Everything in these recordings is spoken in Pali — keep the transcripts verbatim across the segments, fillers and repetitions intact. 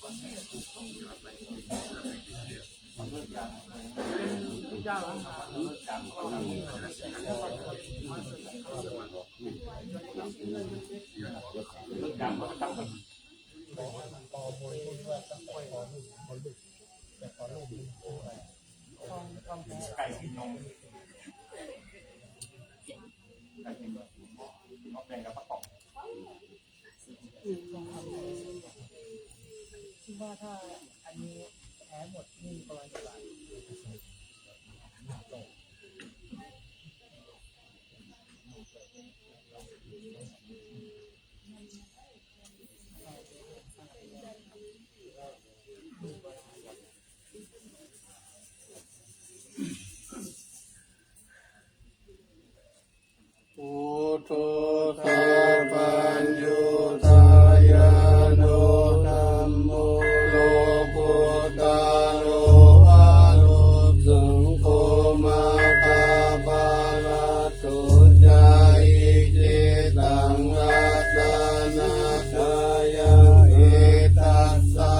คิดว่าถ้าอันนี้แพ้หมดนี่ประมาณกี่บาท Buddho sabbaññutañāṇo dhammo lokuttaro ariyasaṅgho maggaphalaṭṭho ca icchitaṃ ratanattayaṃ etassa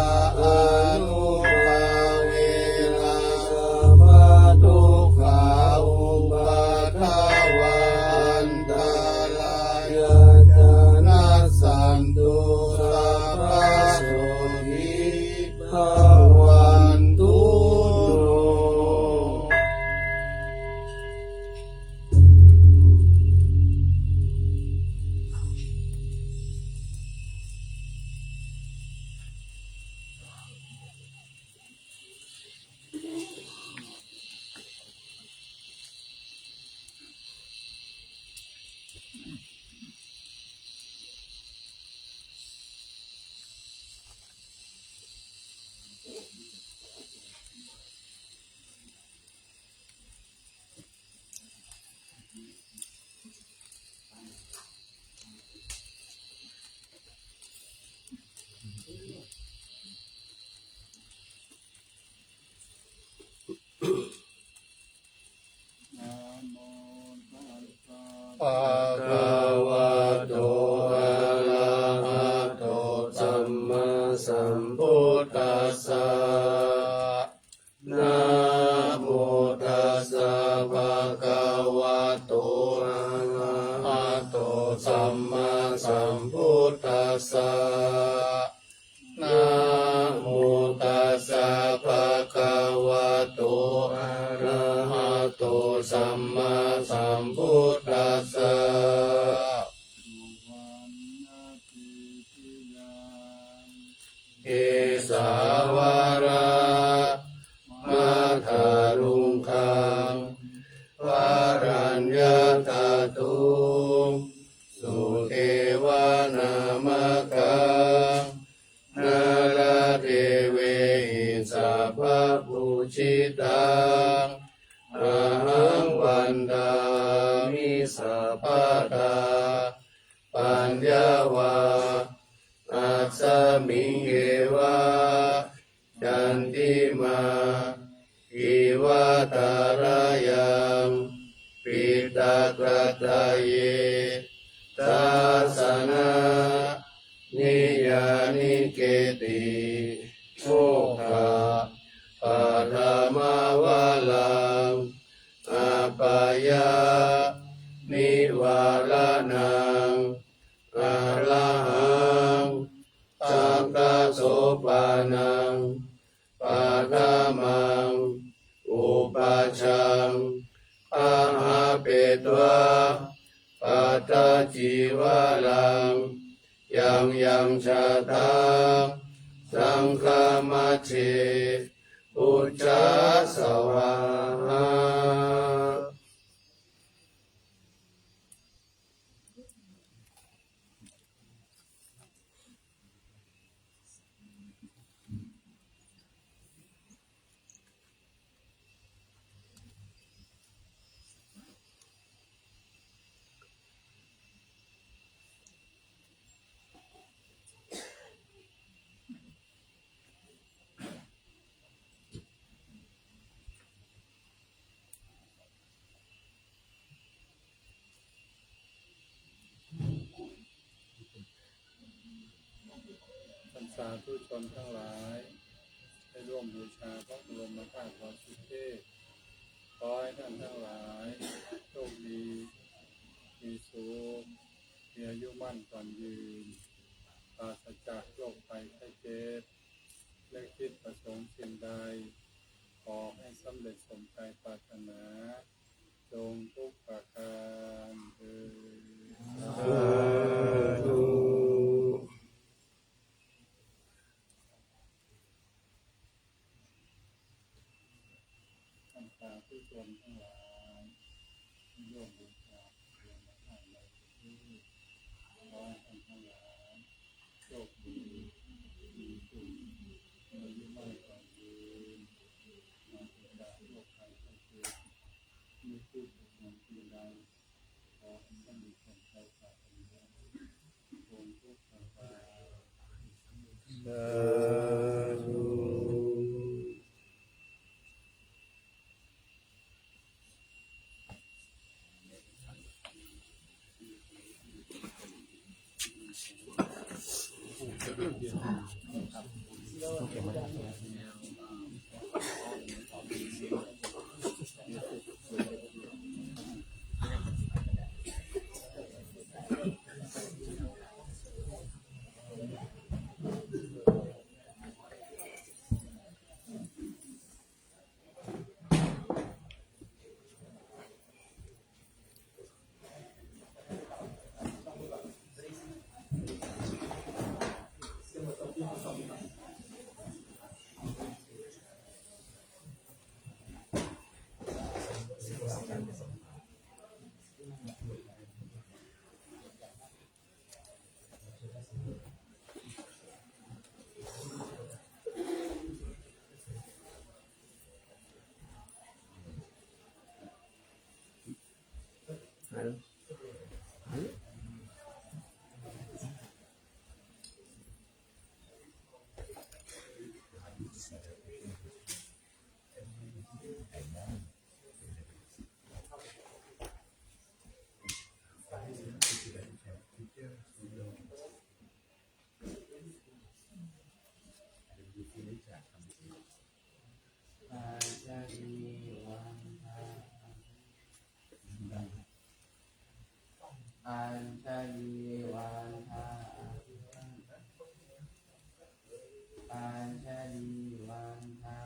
ānubhāvena sabbadukkhā upaddavā antarāyā ca nassantu sabbasotthī bhavantu no. Bhagavato arahato sammāsambuddhassa. Namo tassa bhagavato arahato sammāsambuddhassa. Namo tassa bhagavato arahato sammāsambuddhassa. Kesāvalāmakaruṅgaṃ varaññatatu sudevanamakaṃ nāḷādevehi sabbapūjitaṃ ahaṃ vandāmi sabbadā. Paññā va tasmiṃ yeva candimā iva tharayaṃ piṭakattaye dassanā niyyānike'ti mokkhaparamavaraṃ apāyanivāraṇaṃ arahaṃ sakkasopanam paṭhamaṃ upajjhaṃ āhāpetvā pattacīvaraṃ yaṃ yaṃ jātaṃ saṅghamajjhe pūjā svāhā. สาธุชนทั้งหลายได้ร่วมบูชาพระบรมธาตุวรสิทธิเทพ ขอให้ท่านทั้งหลายโชคดี มีสุข มีอายุมั่นขวัญยืน ปราศจากโรคภัยไข้เจ็บ และคิดประสงค์สิ่งใด ขอให้สำเร็จสมใจปรารถนา จงทุกประการเทอญ สาธุ ท่านสาธุชนทั้งหลายที่ร่วมบูชาเทียนมาให้ในที่นี้ ขอให้ท่านทั้งหลายโชคดี มีสุข มีอายุมั่นขวัญยืน ปราศจากโรคภัยไข้เจ็บ มีทุกข์มีภัยใด ขอให้ท่านมีความใจปรารถนา สาธุ Añjalī vandā, añjalī vandā, añjalī vandā,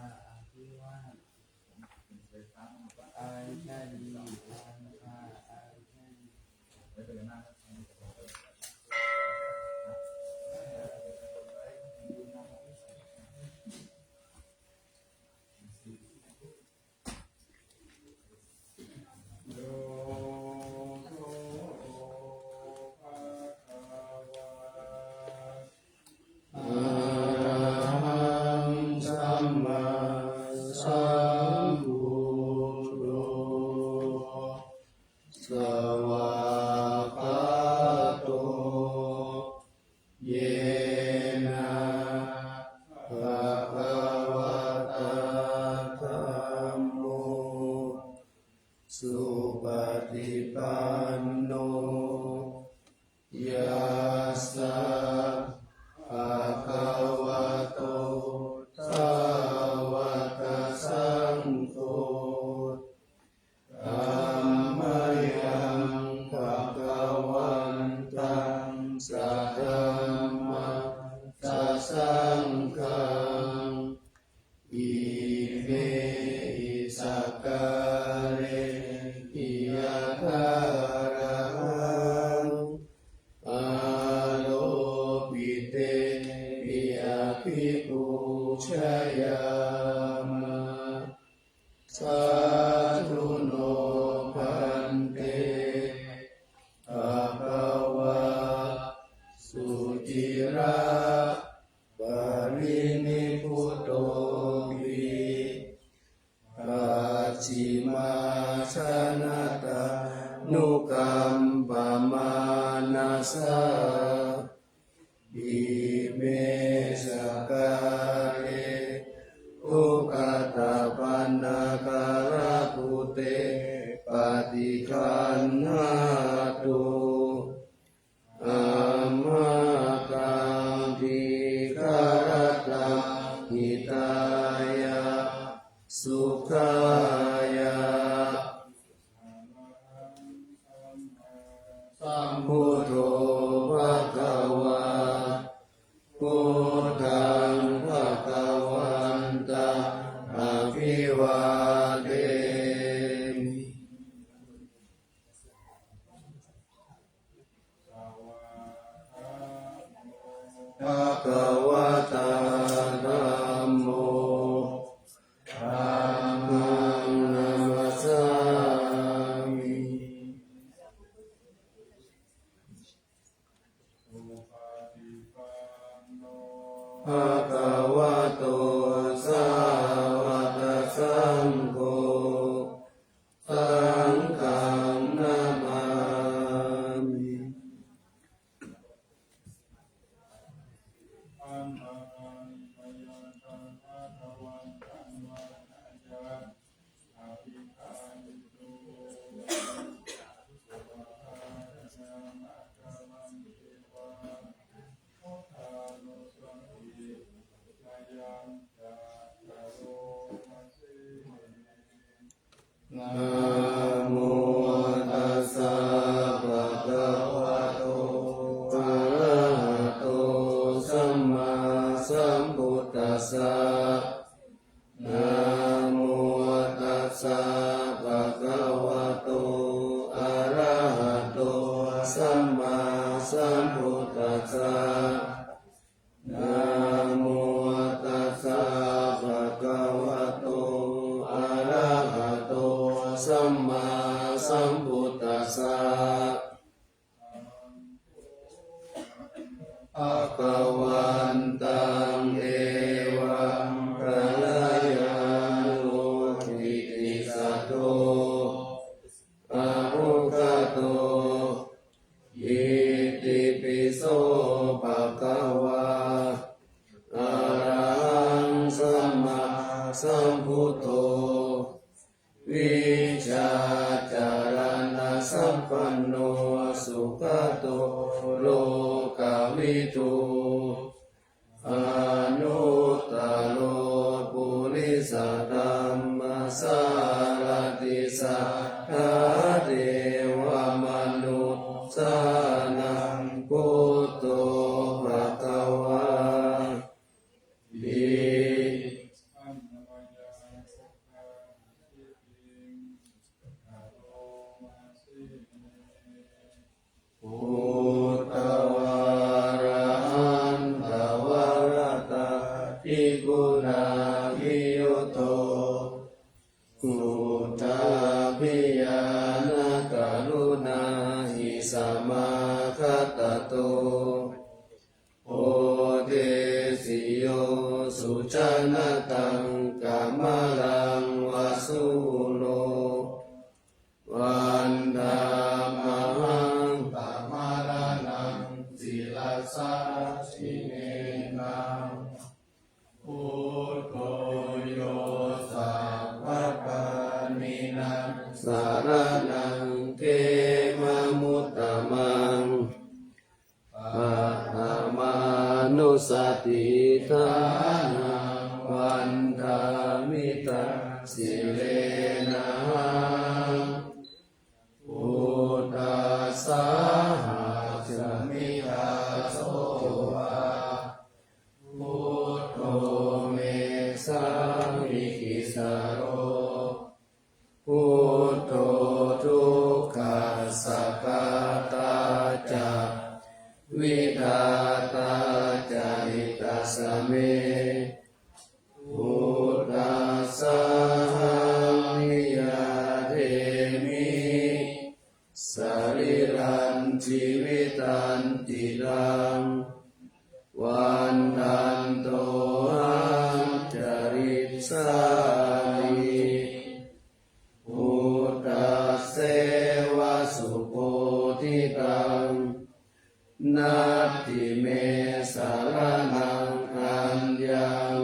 añjalī vandā, añjalī. Arahaṃ sammāsambuddho, svākkhāto yena bhagavatā dhammo, supaṭipanno yassa bhagavato sāvakasaṅgho, tammayaṃ bhagavantaṃ sadhammassasaṅghaṃ, imehi sakkārehi yathārahaṃ āropitehi abhipūjayāma. Sādhu no bhante, bhagavā sucira parinibbutopi, pacchimājanatānukampamānasā, ime sakkāre duggatapaṇṇākārabhūte paṭiggaṇhātu, amhākaṃ dīghā bhagavatā dhammo, dhammaṃ namassāmi. Bhagavato sāvakasaṅgho, saṅghaṃ namāmi. Namo tassa bhagavato arahato sammāsambuddhassa. Namo tassa bhagavato arahato sammāsambuddhassa. Namo tassa bhagavato arahato sammāsambuddhassa. Bhagavantaṃ evaṃ kalyāṇo kittisaddo anuggāto, itipi so bhagavā arahaṃ sammāsambuddho, vijjācaraṇasampanno sugato lokavidū, anuttaro purisadammasārathi satthā devamanussānaṃ buddho bhagavāti. Buddhā arahantā varatādiguṇābhiyutto, suddhābhiñāṇakaruṇāhi samāgatatto, bodhesi yo sujanataṃ kamalaṃ va sūro, vandāmahaṃ tamaraṇaṃ sirasā jinenā. Buddho yo sabbapāṇīnaṃ saraṇaṃ khemamuttamaṃ, paṭhamānussatiṭṭhānaṃ vandāmi taṃ sirenahaṃ. Buddhassāhasmi dāso va, buddho me sāmikissaro, buddho dukkhassa ghātā ca vidhātā ca hitassa me. Buddhassāhaṃ niyyādemi sarīrañjīvitañcidaṃ, vandantohaṃ carissāmi buddhasseva subodhitaṃ. Natthi me saraṇaṃ aññaṃ,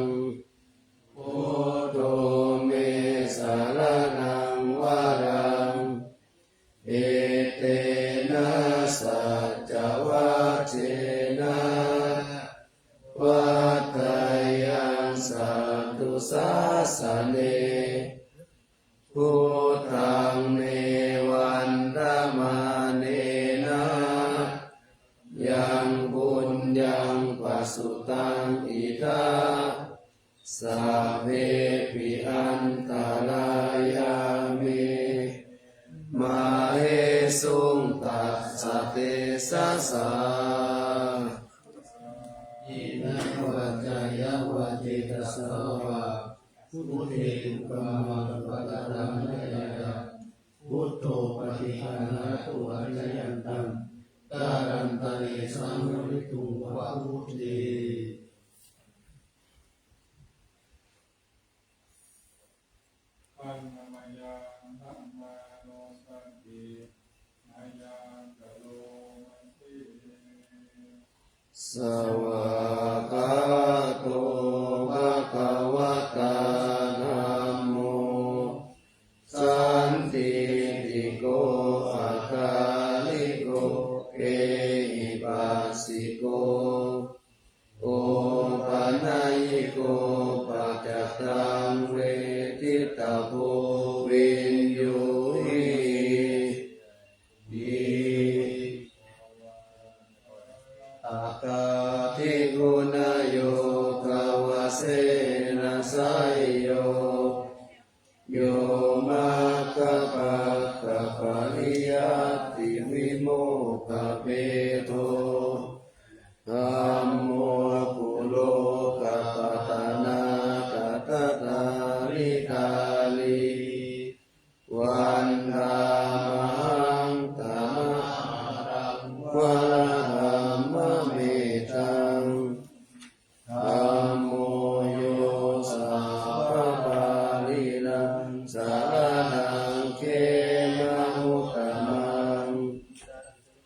buddho me saraṇaṃ varaṃ. Etena saccavajjena vaḍḍheyyaṃ satthu sāsane. Buddhaṃ me vandamānena yaṃ puññaṃ pasutaṃ idha, sabbepi antarāyā me māhesuṃ tassa tejasā. Svākkhāto bhagavatā dhammo, sandiṭṭhiko akāliko ehipassiko, opanayiko paccattaṃ veditabbo viññūhīti. Atthādi guṇayogavasena seyyo, yo maggapakkhapariyattavimokkhabhedo, dhammo kulokapatanā tadadhāridhārī, vandāmahaṃ tamaharaṃ varadhammametaṃ. Dhammo yo sabbapāṇīnaṃ saraṇaṃ khemamuttamaṃ,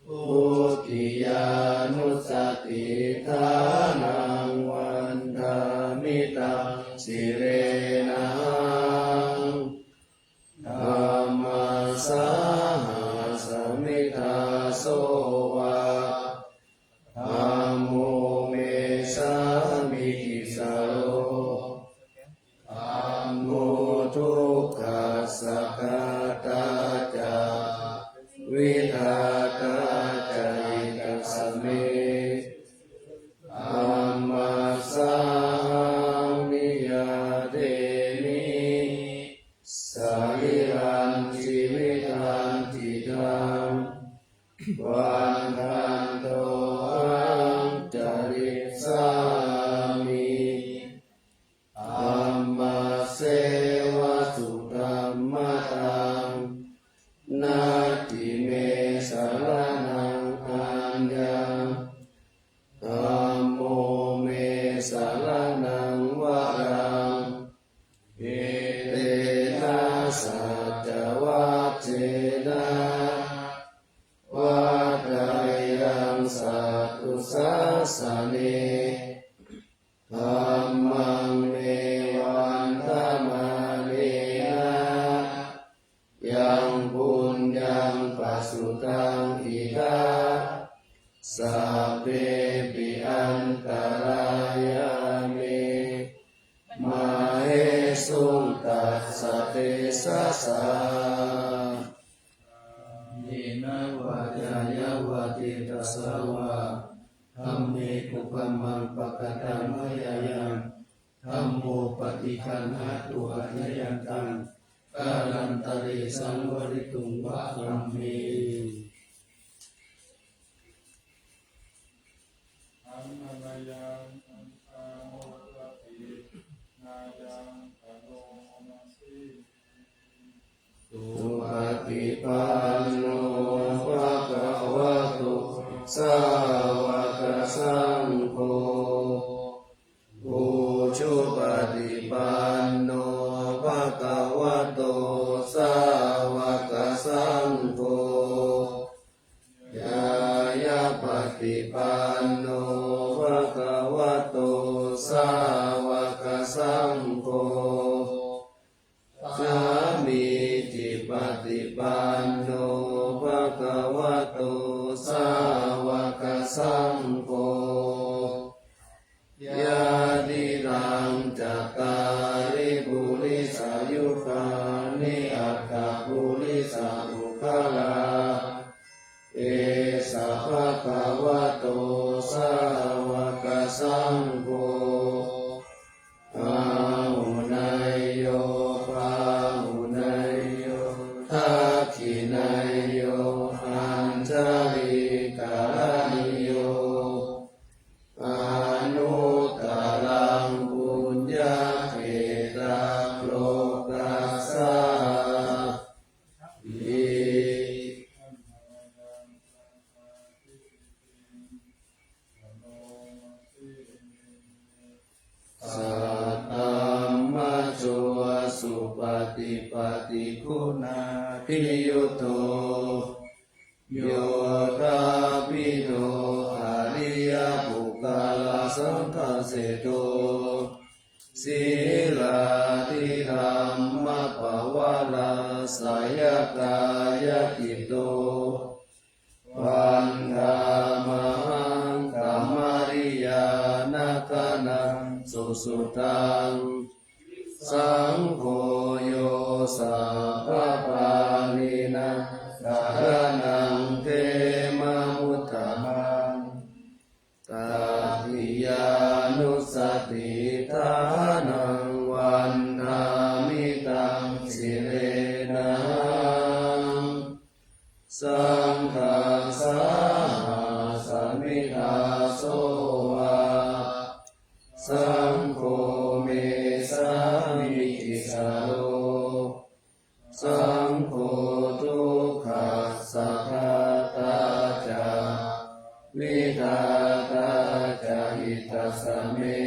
dutiyānussatiṭṭhānaṃ vandāmi taṃ sirenahaṃ. Dhammassāhasmi dāso va, dhammo me sāmikissaro, dhammo dukkhassa ghātā ca, vidhātā ca hitassa me. Dhammassāhaṃ niyyādemi sarīrañjīvitañcidaṃ, vandantohaṃ carissāmi dhammasseva sudhammataṃ. Natthi me saraṇaṃ aññaṃ, dhammo me saraṇaṃ varaṃ, etena saccavajjena vaḍḍheyyaṃ satthu sāsane. Dhammaṃ me vandamānena yaṃ puññaṃ pasutaṃ idha, sabbepi antarāyā me māhesuṃ tassa tejasā. Kāyena vācāya va cetasā vā, dhamme kukammaṃ pakataṃ mayā yaṃ, dhammo paṭiggaṇhatu accayantaṃ, kālantare saṃvarituṃ va dhamme. Annamāyaṃ antamodapi nāyaṃ karomasīti. Supaṭipanno bhagavato sāvakasaṅgho, ujupaṭipanno bhagavato sāvakasaṅgho, ñāyapaṭipanno bhagavato sāvakasaṅgho, sāmīcipaṭipanno bhagavato sāvakasaṅgho, yadidaṃ cattāri purisayugāni aṭṭha purisapuggalā, esa bhagavato sāvakasaṅgho, āhuneyyo pāhuneyyo dakkhiṇeyyo añjalikaraṇīyo, anuttaraṃ puññakkhettaṃ lokassāti. Saddhammajo supaṭipattiguṇādiyutto, yoṭṭhābbidho ariyapug saṅghaseṭṭho, sīlādidhammapavarāsayakāyacitto, vandāmahaṃ kamariyāna gaṇaṃ susuddhaṃ. Saṅgho yo sabbapāṇīnaṃ saraṇaṃ khemamuttamaṃ, tatiyānussatiṭṭhānaṃ vandāmi taṃ sirenahaṃ. Saṅghassāhasmi dāso va, saṅgho me sāmikissaro, saṅgho dukkhassa ghātā ca vidhātā ca hitassa me.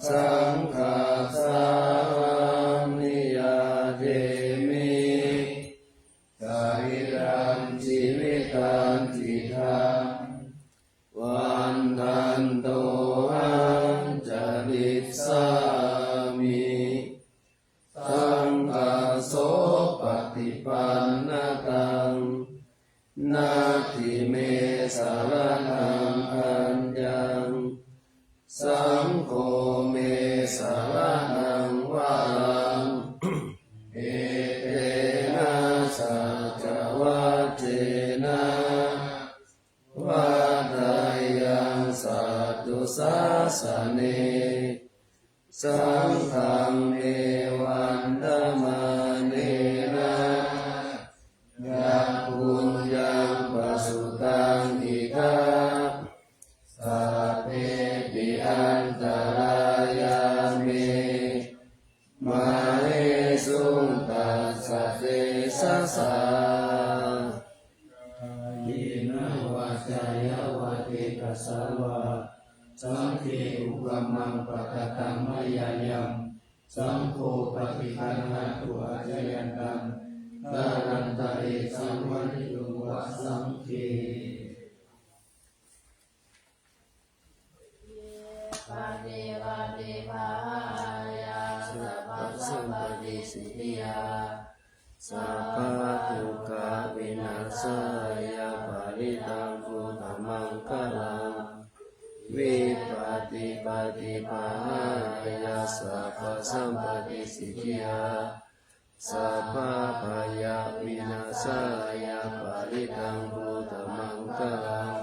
Saṅghassāhaṃ niyyādemi sarīrañjīvitañcidaṃ, vandantohaṃ carissāmi saṅghassopaṭipannataṃ, natthi me saraṇaṃ aññaṃ, saṅgho me saraṇaṃ varaṃ. Etena saccavajjena vaḍḍheyyaṃ satthu sāsane, saṅghaṃ me vandamānena yaṃ puññaṃ pasutaṃ idha, sabbepi antarāyā me māhesuṃ tassa tejasā. Kāyena vācāya va cetasā vā, saṅghe kukammaṃ pakataṃ mayā yaṃ, saṅgho paṭiggaṇhatu accayantaṃ, kālantare saṃvarituṃ va saṅghe. Ye paṭipaṭibāhāya sabbasampattisiddhiyā, sabbadukkhavināsāya parittaṃ brūtha maṅgalaṃ. Vipattipaṭibāhāya sabbasampattisiddhiyā, sabbabhayavināsāya parittaṃ brūtha maṅgalaṃ.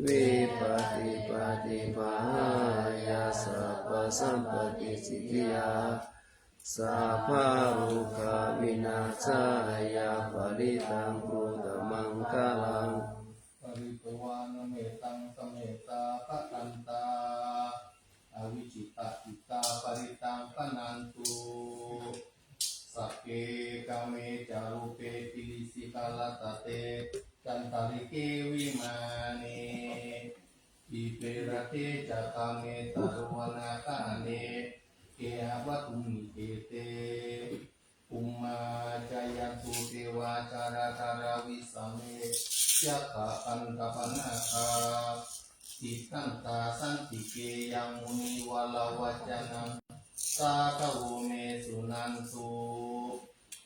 Vipattipaṭibāhāya sabbasampattisiddhiyā, sabbarogavināsāya parittaṃ brūtha maṅgalaṃ. Pharitvāna mettaṃ samettā bhadantā, avikkhittacittā parittaṃ bhaṇantu. Sagge kāme ca rūpe girisikharataṭe cantalikkhe vimāne, dīpe raṭṭhe ca gāme taruvanagahane gehavatthumhi khette, bhummā cāyantu devā jalathalavisame yakkhagandhabbanāgā, tiṭṭhantā santike yaṃ munivaravacanaṃ sādhavo me suṇantu.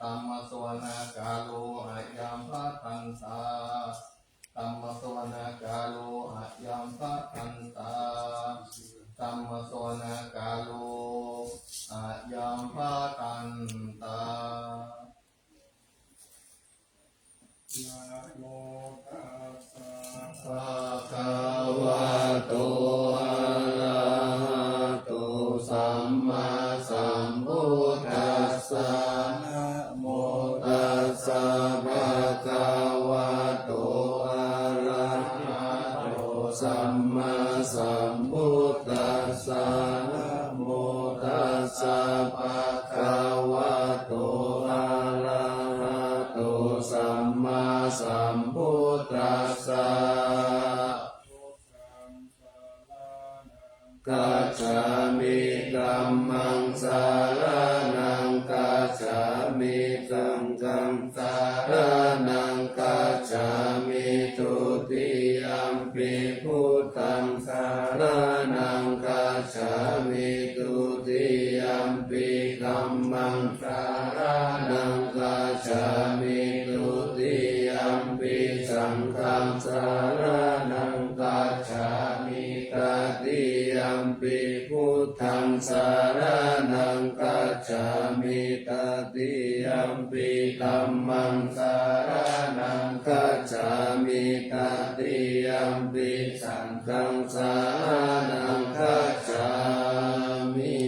Dhammassavanakālo ayambhadantā. Dhammassavanakālo ayambhadantā. Dhammassavanakālo ayambhadantā. Namo tassa bhagavato arahato sammāsambuddhassa. Namo tassa bhagavato arahato sammāsambuddhassa. Namo tassa bhagavato arahato sammāsambuddhassa. Gacchāmi. Dhammaṃ saraṇaṃ gacchāmi. Saṅghaṃ saraṇaṃ gacchāmi. Dutiyampi Buddhaṃ saraṇaṃ gacchāmi. Dutiyampi dhammaṃ saraṇaṃ gacchāmi. Dutiyampi saṅghaṃ saraṇaṃ gacchāmi. Tatiyampi buddhaṃ saraṇaṃ gacchāmi. Tatiyampi dhammaṃ saraṇaṃ gacchāmi. Tatiyampi saṅghaṃ saraṇaṃ gacchāmi.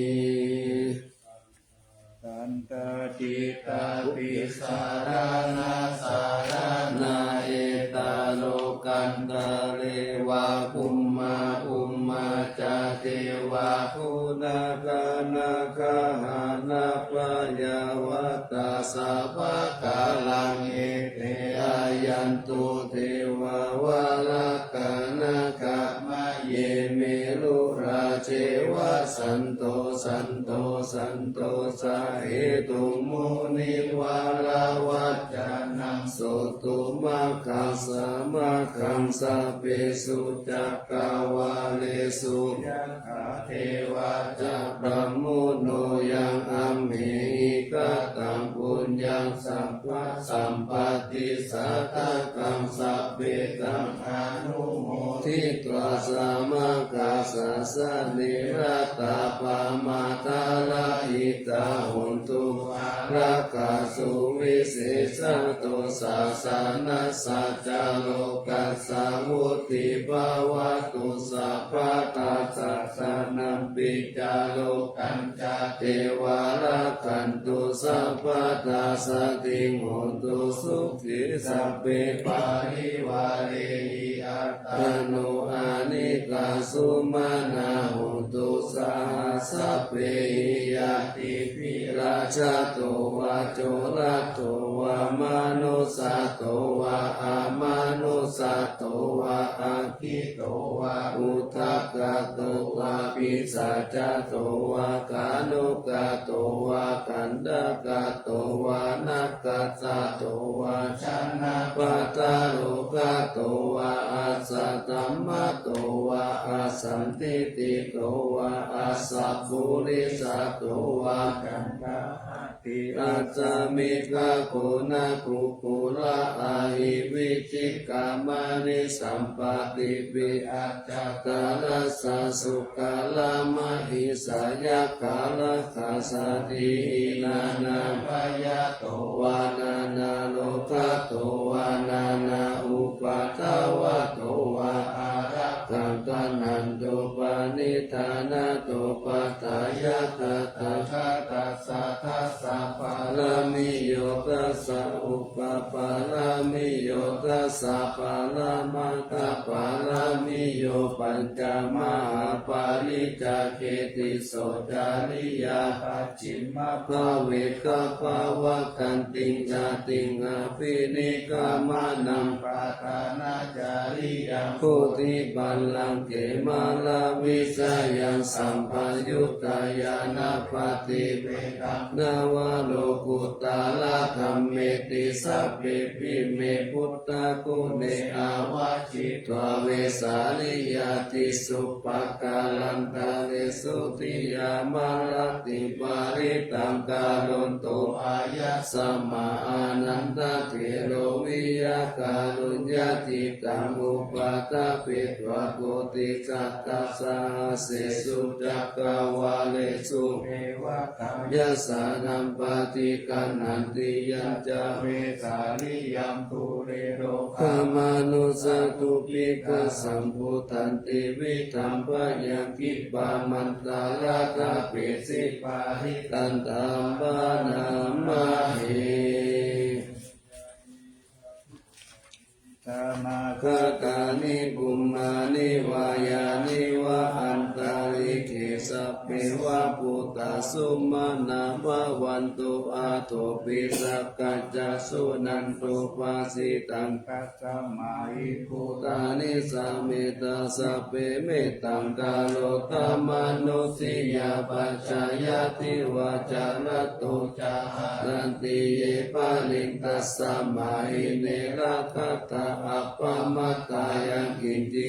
Sattacittāpi saraṇasaraṇā, ettālokantareva bhummā bhummā ca devā guṇāgānagahānāpyāvatā sabbakāraṃ ete āyantu devā valakkanāgā maye merurājeva santo santo santosahetuṃ munivaravacanaṃ sotumaggaṃ samaggaṃ sabbesu cakkavāḷesu yakkha devā ca brahmuno yaṃ amhehi kataṃ puññaṃ sabbasampattisādhakaṃ sabbetaṃ anumoditvā samaggāsasane ratā pamādarahitā hontu ārakkhā suvisesato sāsanassa ca lokassa vuḍḍhī bhavatu sabbadā. Sāsanampi ca lokañca devā rakkhantu sabbadā saddhiṃ hontu sukhī sabbe parivārehi attāno anīghā sumanā hontu saha sabbehi ñātibhi. Rājato vā corato vā manussato vā amanussato vā aggito vā udakato vā pisācato vā khāṇukato vā kaṇṭakato vā nakkhattato vā janapadarogato vā asaddhammato vā asandiṭṭhito vā asappurisato vā caṇḍahatthi assamigagoṇakukkura ahi vicchikamaṇi sampādipī ajātaracchasūkaramahiṃsa yakkhārakkhasādīhi nānābhayato vā nānārogato vā nānāupaddavato vā ārakkhaṃ gaṇhantu paṇidhānato paṭṭhāya tathāgatassa dasa pāramiyo dasa upapāramiyo dasa paramattha pāramiyo pañca mahāpariccāge tisso cariyā pacchimabhave gabbhāvakkantiṃ jātiṃ abhinikkhamanaṃ padhānacariyaṃ bodhipallaṅke māravijayaṃ sampayuttā ñāṇappaṭivedhaṃ navalokuttaradhammeti sabbepime buddhaguṇe āvajjitvā vesāliyā tīsu pākārantaresu tiyā mārātiparitaṃ karonto āyasmā ānandatthero viya kāruññacittaṃ upaṭṭhapetvā koṭisatasahassesu cakkavāḷesu devatā yassāṇaṃ paṭiggaṇhanti yañca vesāliyaṃ dūre rogāmanussadubbhikkhasambhūtantividhaṃ bhayaṃ khippamantaraṃ āpesi parittaṃ taṃ bhaṇāma he. Samāgatāni bhummāni vā yāni va antalikkhe sabbe va bhū sumanā bhavantu, athopi sakkacca suṇantu bhāsitaṃ. Tasmā hi bhūtā nisāmetha sabbe, mettaṃ karotha mānusiyā pajāya, divā ca ratto ca haranti ye baliṃ, tasmā hi ne rakkhatha appamattā. Yaṃ kiñci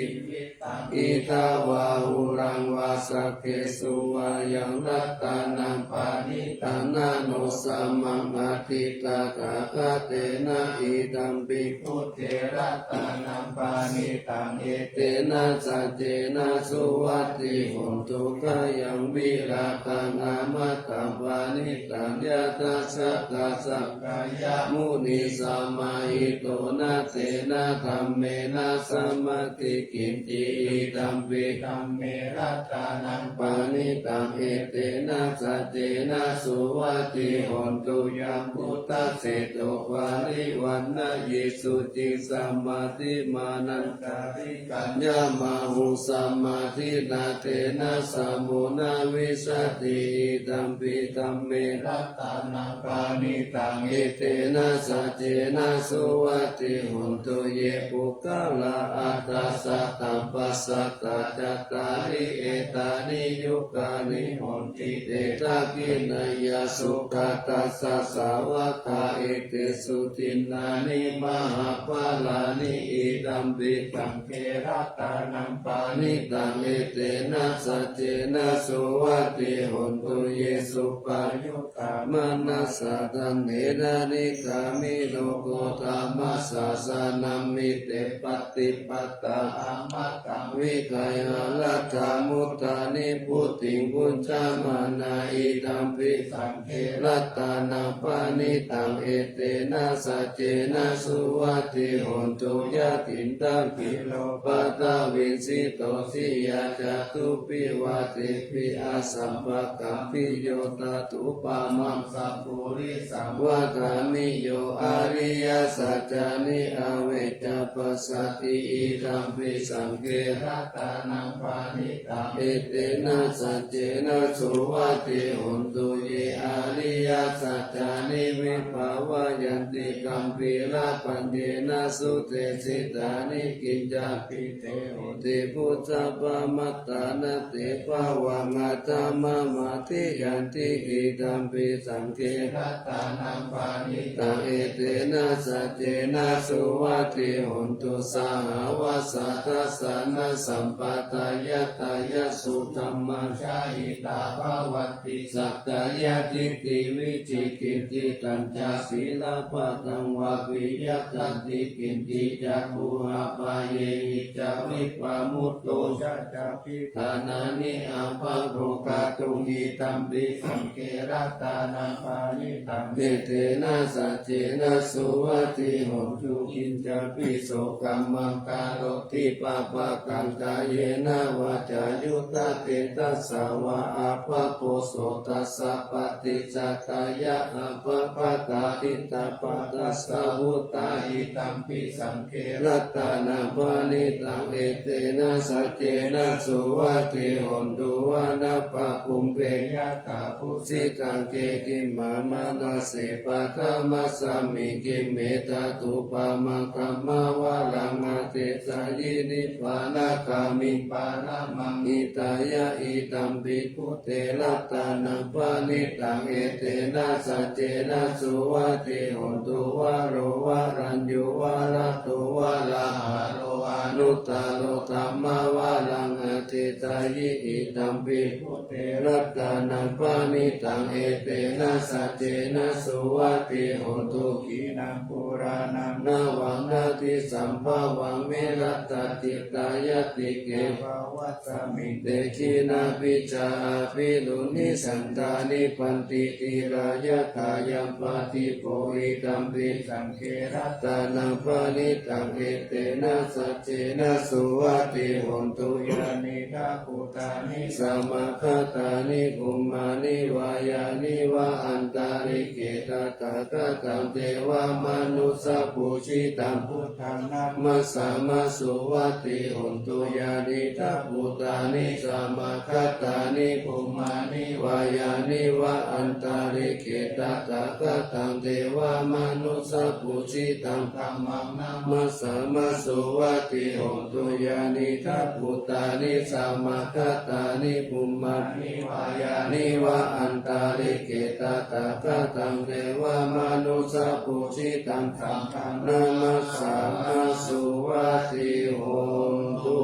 idha vā huraṃ vā, saggesu vā yaṃ ratanaṃ paṇītaṃ, na no samaṃ atthi tathāgatena, idampi buddhe ratanaṃ paṇītaṃ, etena saccena suvatthi hotu. Khayaṃ virāgaṃ amataṃ paṇītaṃ, yadajjhagā sakka yamuni samāhito, na tena dhammena samatthi kiñci, idampi dhamme ratanaṃ paṇītaṃ, etena saccena suvatthi hotu. Yambuddhaseṭṭho parivaṇṇayī suciṃ, samādhimānantarikaññamāhu, samādhinā tena samo na vijjati, idampi dhamme ratanaṃ paṇītaṃ, etena saccena suvatthi hotu. Ye puggalā aṭṭha sataṃ pasatthā, cattāri etāni yugāni honti, te dakkhiṇeyyā sugatassa sāvakā, etesu dinnāni mahapphalāni, idampi saṅghe ratanaṃ paṇītaṃ, etena saccena suvatthi hotu. Ye suppayuttā manasā daḷhena, nikkāmino gotamasāsanamhi, te pattipattā amataṃ vigayha, laddhā mudhā nibbutiṃ bhuñjamānā, idampi saṅghe ratanaṃ paṇītaṃ, etena saccena suvatthi hotu. Yathindakhīlo paṭhaviṃ sito siyā, catubbhi vātebhi asambādhaṃ, bhiyyo tathūpamaṃ sappurisaṃ vadāmi, yo ariyasaccāni avecca passati, idampi saṅghe ratanaṃ paṇītaṃ, etena saccena suvatthi hotu. Ye ariyasaccāni vibhāvayanti, gambhīrapaññena sudesitāni, kiñcāpi te honti bhusappamattā, na te bhavaṃ aṭṭhamamādiyanti, idampi saṅghe ratanaṃ paṇītaṃ, etena saccena suvatthi hotu. Sahāvassa dassanasampadāya, tayassu dhammā jahitā bhavanti, sakkāyadiṭṭhi vicikicchitañca, sīlabbataṃ vāpi yadatthi kiñci, cakkhuṃ apāyehi ca vippamutto ca, cābhiṭhānāni abhabbo kātuṃ, idampi saṅghe ratanaṃ paṇītaṃ, etena saccena suvatthi hotu. Kiñcāpi so kammaṃ karoti pāpakaṃ, kāyena vācāyuda cetasā vā, abhabbo so tassa paṭicchadāya, abhabbatā diṭṭhapadassa vuttā, idampi saṅghe ratanaṃ paṇītaṃ, etena saccena suvatthi hotu. Vanappagumbe yathā phussitaṃ, gedhiṃ pamāṇase paṭhamasmiṃ, khippetha thūpamakkhaṃ mā varaṃ adesayi, nibbānagāmiṃ paramaṃ hitāya, idampi buddhe ratanaṃ paṇītaṃ, etena saccena suvatthi hotu. Varo varaññū varado varāharo, anuttaro dhammavaraṃ adesayi, idampi buddhe ratanaṃ paṇītaṃ, etena saccena suvatthi hotu. Khīṇaṃ purāṇaṃ navaṃ natthi sambhavaṃ, virattacittāyatike bhavasmiṃ, te khīṇabījā abhiruḷhichandā, nibbanti dhīrā yathāyampadīpo, idampi saṅghe ratanaṃ paṇītaṃ, etena saccena suvatthi hotu. Yānīdha bhūtāni samāgatāni bhummāni vā yāni va antalikkhe tathāgataṃ devamanussapūjitaṃ buddhaṃ namassāma suvatthi hotu. Yānīdha bhūtāni samāgatāni bhummāni vā yāni va antalikkhe tathāgataṃ devamanussapūjitaṃ dhammaṃ namassāma suvatthi hotu. Yānīdha bhūtāni samāgatāni bhummāni vā yāni va antalikkhe tathāgataṃ devamanussapūjitaṃ saṅghaṃ namassāma suvatthi hotu.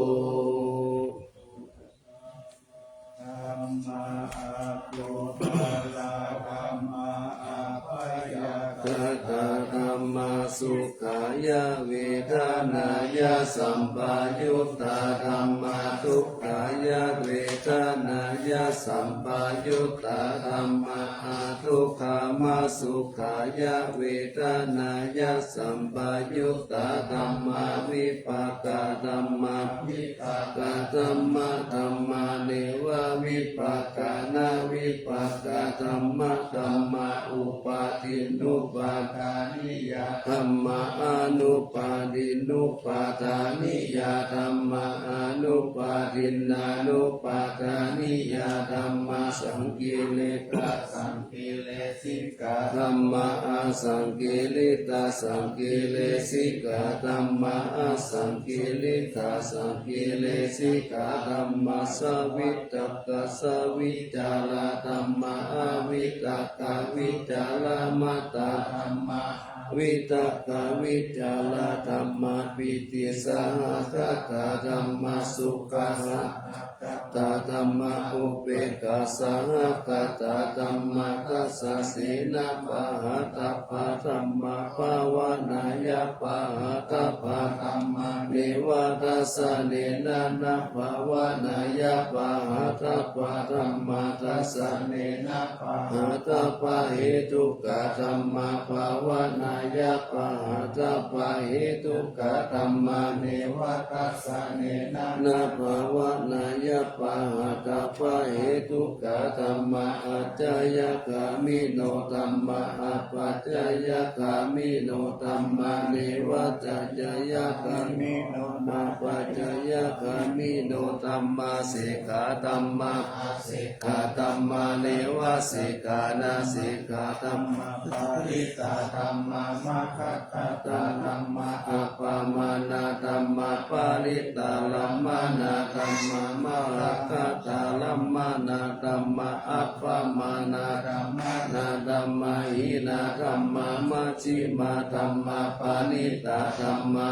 Dhammā akusalā dhammā abyākatā dhammā sukhāya vedanāya sampayuttā dhammā dukkhāya vedanāya sampayuttā dhammā adukkhamasukhāya vedanāya sampayuttā dhammā vipākā dhammā vipākadhamma dhammā nevavipākanavipākā dhamma dhammā upādinnupādāniyā dhammā anupādinnupādāniyā dhammā anupādinnānupādāniyā dhammā saṅkiliṭṭhasaṅkilesikā dhammā asaṅkiliṭṭhasaṅkilesikā dhammā asaṅkiliṭṭhasaṅkilesikā dhammā savitakkasavicārā dhammā avitakkavicāramattā dhammā avitakkavicārā dhammā pītisahagatā dhammā sukhasahagatā dhammā upekkhāsahagatā dhammā. Dassanena pahātabbā dhammā bhāvanāya pahātabbā dhammā neva dassanena na bhāvanāya pahātabbā dhammā. Dassanena pahātabbahetukā dhammā bhāvanāya pahātabbahetukā dhammā neva dassanena na bhāvanāya pahātabbahetukā dhammā. Ācayagāmino dhammā apācayagāmino dhammā nevācayagāmino nāpācayagāmino dhammā sekkhā dhammā asekkhā dhammā nevasekkhā nasekkhā dhammā parittā dhammā maggakatā dhammā appamāṇā dhammā parittārammaṇā dhammā maggakatā rammaṇā dhammā appamāṇā rammaṇā dhammā hīnā dhammā majjhimā dhammā paṇītā dhammā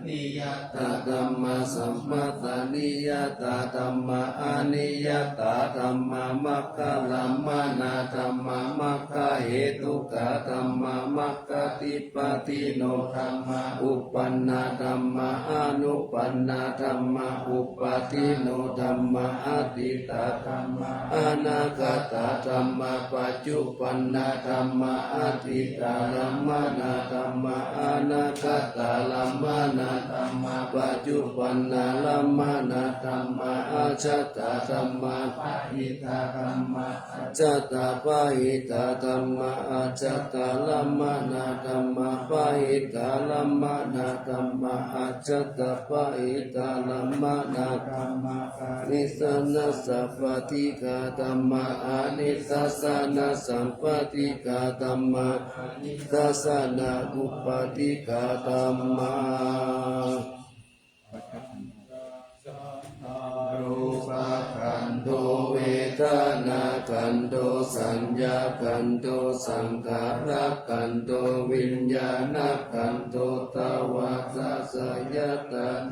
niyatā dhammā sammattaniyatā dhammā aniyatā dhammā maggarammaṇā dhammā maggahetukā dhammā maggadhipatino dhammā uppannā dhammā anuppannā dhammā uppādino dhammā atītā dhammā anāgatā dhammā paccuppannā dhammā atītārammaṇā dhammā anāgatārammaṇā dhammā paccuppannārammaṇā dhammā ajjhattā dhammā bahiddhā dhammā ajjhattabahiddhā dhammā ajjhattārammaṇā dhammā bahiddhārammaṇā dhammā ajjhattabahiddhārammaṇā dhammā anidassanasappaṭighā dhammā anidassanasappaṭighā dhammā anidassanānuppaṭighā dhammā. Rūpakkhandho vedanākkhandho saññākkhandho saṅkhārakkhandho viññāṇakkhandho. Taṃ vācāyatanaṃ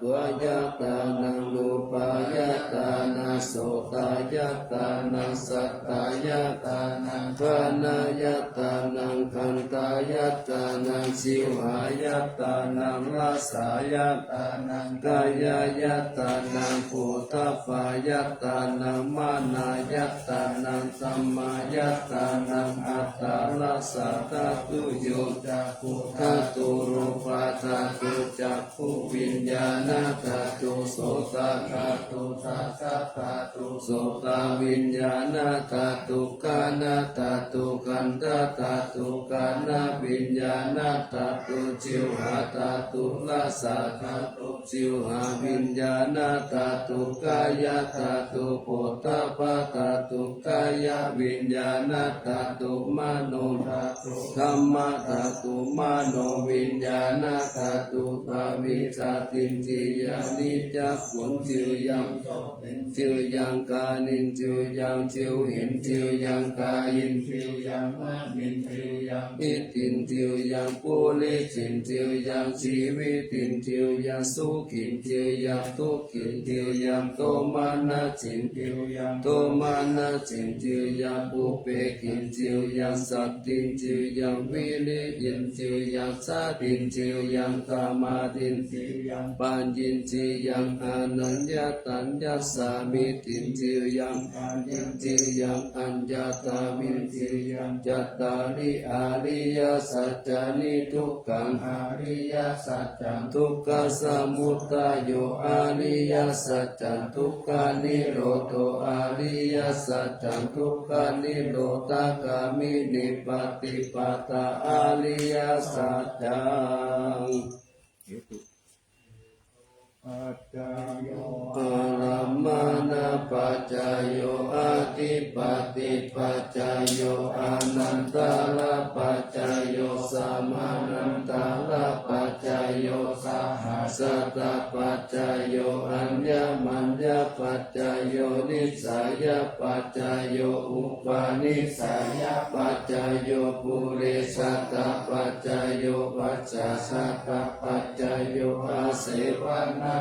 piññāyatanaṃ rūpāyatanaṃ sotāyatanaṃ sadāyatanaṃ ghānāyatanaṃ gandhāyatanaṃ jivhāyatanaṃ rasāyatanaṃ kāyāyatanaṃ phoṭṭhabbāyatanaṃ manāyatanaṃ dhammāyatanaṃ. Aṭṭhārasa dhātuyo: cakkhuṃ dhātuṃ rūpadhātuṃ cakkhuviññāṇaṃ Ñāṇadhātu, sotadhātu, dasadhātu, sotaviññāṇadhātu, ghānadhātu, gandhadhātu, ghānaviññāṇadhātu, jivhādhātu, rassadhātu, jivhāviññāṇadhātu, kāyadhātu, phoṭṭhabbadhātu, kāyaviññāṇadhātu, manodhātu, dhammadhātu, manoviññāṇadhātu. Pavijjātiṃ ciyāni cakkhuṃ ciyyaṃ sothiṃ ciyyaṃ ghāniṃ ciyyaṃ jivhiṃ ciyyaṃ kāyiṃ ciyyaṃ manīṃ ciyyaṃ cittiṃ ciyyaṃ purisaṃ ciyyaṃ jīvitaṃ ciyyaṃ sukhaṃ ciyyaṃ dukkhaṃ ciyyaṃ somanassiṃ ciyyaṃ domanassiṃ ciyyaṃ upekkhāhaṃ ciyyaṃ satiṃ ciyyaṃ viriyaṃ ciyyaṃ satiṃ ciyyaṃ samādhiṃ ciyyaṃ paññaṃ ciyyaṃ ananyasaññāsamiddhiṃ ciyyaṃ paññaṃ ciyyaṃ aññātamiddhiṃ ciyyaṃ. Cattāri ariyasaccāni. Dukkhaṃ ariyasaccaṃ, dukkhasamudayo ariyasaccaṃ, dukkhanirodho ariyasaccaṃ, dukkhanirodhagāminī paṭipadā ariyasaccaṃ. Ārammaṇapaccayo, adhipatipaccayo, anantarapaccayo, samanantarapaccayo, sahajātapaccayo, aññamaññapaccayo, nissayapaccayo, upanissayapaccayo, purejātapaccayo, pacchājātapaccayo, āsevanapaccayo,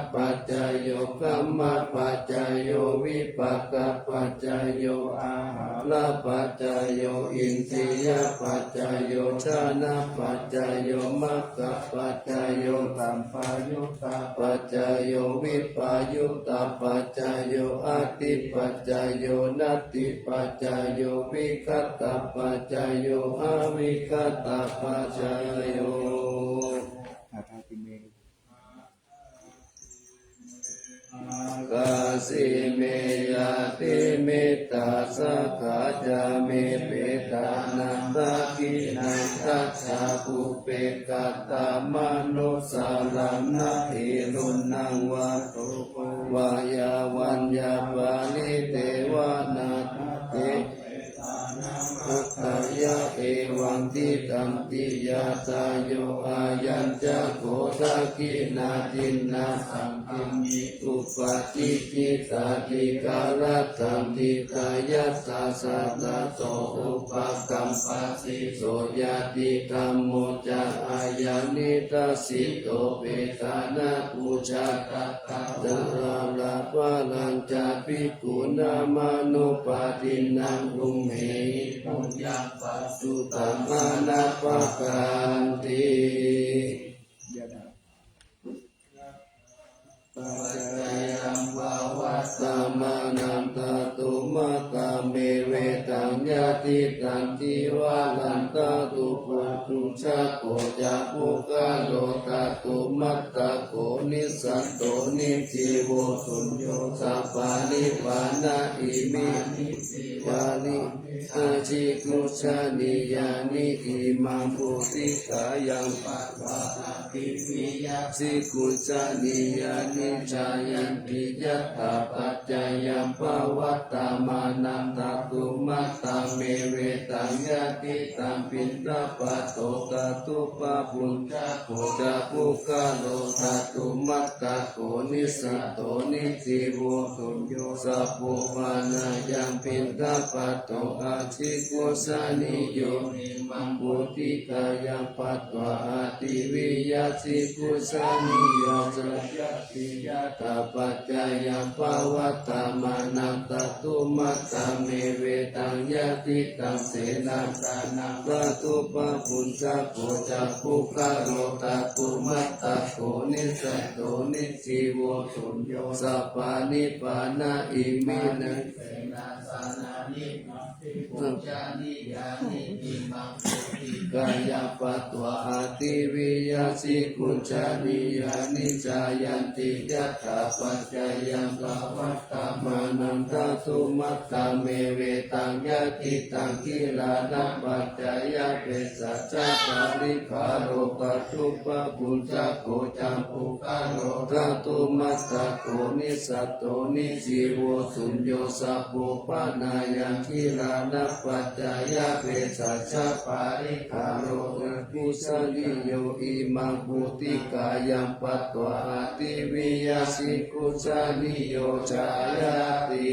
kammapaccayo, vipākapaccayo, āhārapaccayo, indriyapaccayo, jhānapaccayo, maggapaccayo, sampayuttapaccayo, vippayuttapaccayo, atthipaccayo, natthipaccayo, vigatapaccayo, avigatapaccayo. Ākāsi me ñātimittā, sakhā ca me petānaṃ, dakkhiṇaṃ dajjā pubbe katamanussaraṃ. Na hi ruṇṇaṃ vā soko vā, yā vaññā paridevanā, na te petānamatthāya, evaṃ tiṭṭhanti ñātayo. Ayañca kho dakkhiṇā dinnā, saṅghamhi upatiṭṭhitā, dīgharattaṃ hitāyassa, ṭhānaso upakappati. So ñātidhammo ca ayaṃ nidassito, petāna pūjā katā uḷārā, balañca bhikkhūnamanuppadinnaṃ, tumhehi puññaṃ pasutaṃ anappakanti. Paccayaṃ pavattamanan, ṭhātu matā me vetaṃ. Yadi daṃ divāratthaṃ, pubbe bhūgako ca puggalo, ṭhātumattako nissatto, nijjīvo suñño ca parivaṇṇā, imāni jīvāni ajigucchanīyāni. Imaṃ bodhighāyaṃ patvā, ādiviya jigucchanīyāni, jāyanti yathā. Paccayaṃ pavattamanan, ṭhātumattā me vetaṃ. Yadi daṃ piṇḍapāto, ṭhātu pabhuñjako ca puggalo, ṭhātumattako nissatto, nijjīvo suñño ca pavaṇṇāya, piṇḍapāto ajigucchanīyo. Imaṃ bodhighāyaṃ patvā, ādiviya jigucchanīyo, jāyanti yathā. Paccayaṃ pa Vattamaṃ tathumataṃ me vetaṃ yadidaṃ senāsanaṃ, tathūpabhuñjako ca puggalo tathumatattho, nissatto nijjīvo suñño sabbāni pana. Imāni senāsanāni bhuñjanīyāni, imaṃ bodhighāyaṃ patvā ādiviyā jiguñjanīyāni, jayanti yathāpaccayaṃ pavattamaṃ tathumataṃ me vetaṃ yadidaṃ gilānapaccayabhesajjaparikkhāro tathūpabhuñjako ca puggalo tathumatattho, nissatto nijjīvo suñño sabbo panāyaṃ gilānapaccayabhesajjaparikkhāro ca puñjanīyo, imaṃ bodhighāyaṃ patvā ādiviyā jiguñjanīyo jāyati.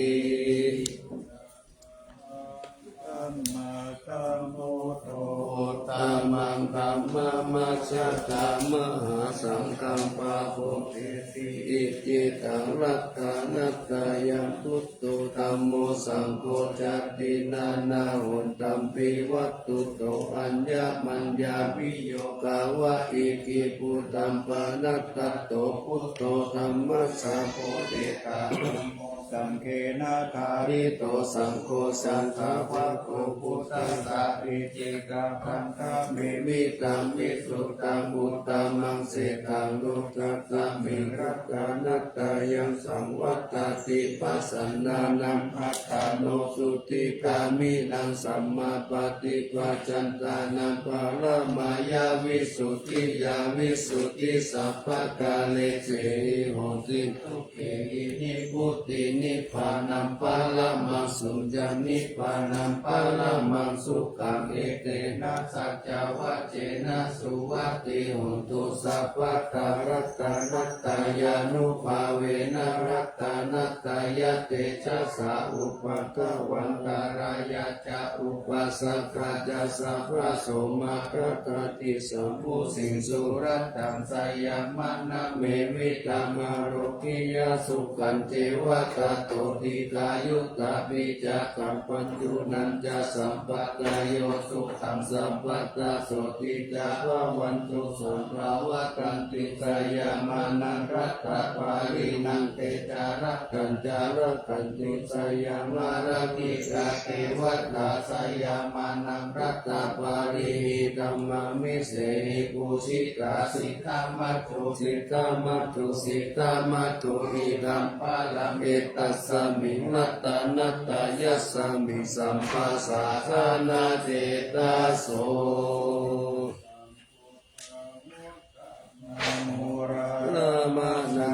Uttamaṃ dhammamajjhattā mahāsaṅghaṃ pāpūjeti. Icchitaṃ ratanattayaṃ buddho dhammo saṅgho ca tiṇṇannā hontampi vatthuto. Aññamaññābhiyogā vā icciputaṃ pahātattho, buddho dhammassa bodhiṭṭhā dhammo saṅghena dhārito, saṅgho saṅghappako buddhassa icchikā. Taṃ dhammevitaṃ visuddhaṃ uttamaṃ seṭṭhaṃ lokassāmiṃ ratanattayaṃ saṃvattati. Pasannānaṃ attāno sukhī gāmīnaṃ sammāpaṭipajantānaṃ paramāya visuddhiyā visuddhi sabbakāresehi honti. Dukkhena nibbutiṃ nibbānaṃ paramaṃ sukhyaṃ nibbānaṃ paramaṃ sukhaṃ. Etena saccavajjena suvatthi hotu sabbadā. Ratanattayānubhāvena ratanattayatejasā upaddavantārāya ca upaddavaggaho ca sabbaso maggapāti. Jambū siṃsu rataṃ sayamānā me vītamarokkhiya sukhañcaeva tato dīghāyutā pi ca tappaṃ. Uṇhañca sampādayo sukhaṃ sabbadā sotthī ca bhavantu sadā. Vaḍḍhanti sayamānaṃ ratapāṇinaṃ te ca rakkhañca rakkhantu sayamā. Arakkhi kā devatā sayamānaṃ ratapāṇihi dhammā visehi pūjitā siddhamāju siddhamāju siddhamāju. Idaṃ balaṃ etasmiṃ ratanattayasmiṃ sabbasā jānāti. Taṃ so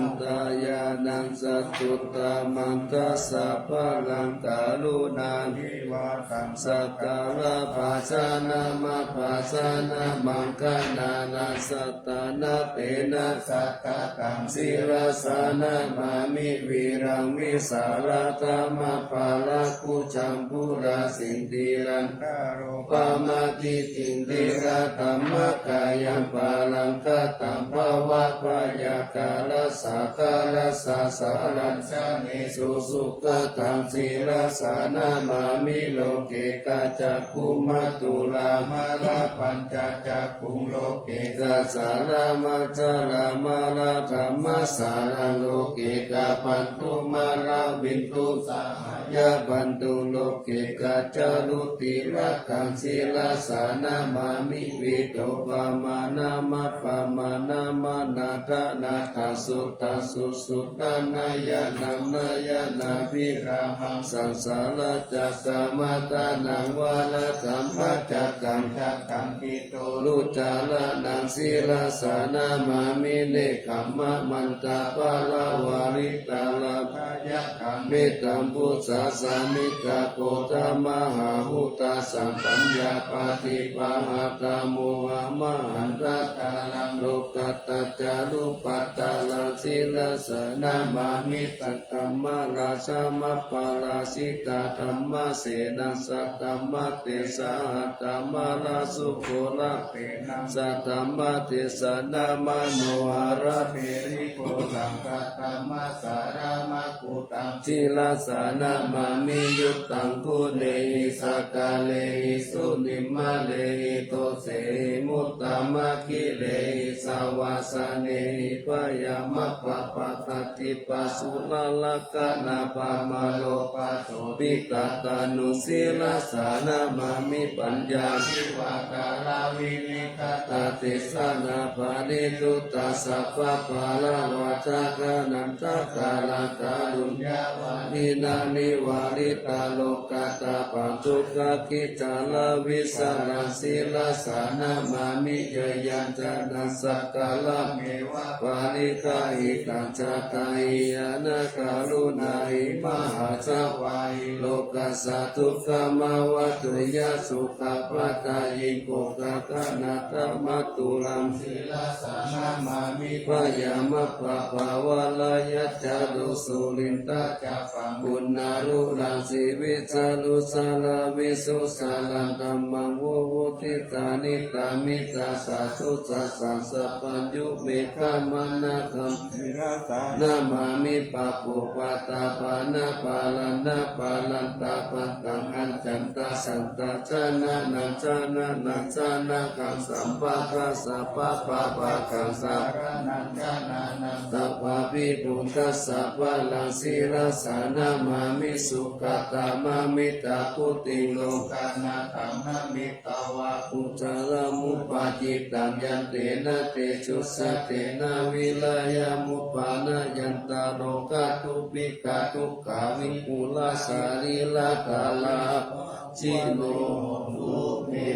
Uddhamanantañāṇaṃ saccuttamaṃ dasabalaṃ karuṇābhivādaṃ sakkārabhāshanamabbhāshanamaṅgalānaṃ sattannattena sattakaṃ sirasā namāmi viraṃ vīsālakamabhālakkhujaṃ pūrasindirantaropamāti. Indriyatamākāyaṃ balaṃ kataṃ bhavā byaggha rassa ka rassa sallaṃ janesu sugataṃ sirasā namāmi loke kaccakkhumātulā mālā pañcacakkhuṃ loke kassālā mācālā mālā dhammasāraṃ loke kabbandhumālavinduṃ sahayabbandhuṃ loke kaccarutilakaṃ sirasā namāmi vidhupamaṇamappamāṇamaddhaṃ nāthaṃ suddhaṃ susuddhaṃ nayanāṃ nayanābhirāmaṃ saṃsāracakkamatanaṃ varaṃ dhammacakkaṃ cakkaṃ pitorucaraṇaṃ sirasā namāmi nekkhammamantaparāvaritalatthayakkaṃ mettambusasamiddhaṃ gotamayhutasaṅghañca paṭipahātā mohamahaṃ daṭṭhānaṃ lokattaccarupaddaraṃ sirasā namāmi. Saddhammaradhaṃ aparājitaṃ dhammasenaṃ saddhammatejaṃ aṭṭhamārasubhūrapenaṃ saddhammatejanā manoharaperibhojaṃ saddhammasāraṃ makkhuttaṃ Sirasā namāmi yuttanguṇehi sakkārehi sunimmalehi dosehi muttamakhilehi savāsanehi byāmappabhātatipasuralakkhaṇapāmaropāsobhikatanu. Sirasā namāmi paññāsivakarāvinayagatadesanaparisuddhasabbabālavajjaganaṃ sakkāraṃ kāruññavādinaṃ nivāritarogatāpaṃ dukkhābhicchālavīsaraṃ. Sirasā namāmi jayantānasakkārameva pariggāhitaṃ. Jatāhi anākā ruṇāhi mahāsavāhi rogā sadukkhamā vatthuyaṃ sukhapādayiṃ kokkhakhanatthamatthulaṃ. Sirasā namāmi byāmappabhāvalayajjhadosurī tacchappaṃ guṇāluṃ sivijjāluṃ saraṃ visuṃ saraṃ dhammaṃ vivuttidāni tamidasāsu. Saccaṃ sabbaññu me kamanakkhaṃ. Sirasā namāmi pāpūpatāpannapālanāpalantapattaṃ accantasaññatacchānānañca nānañca nāgaṃ sabbadassappabhāgaṃ saraṇaṃ ganānaṃ sabbabhī buddhassa balaṃ. Sirasā namāmi sugatāmāmitabhūtiṃ lokānatāmāmitvāna kusalamuppakittaṃ yantena tejasā te navirāya muppanāyantarogā dubbighā dukkhā vipulā sarīrā dālav jino hontu me.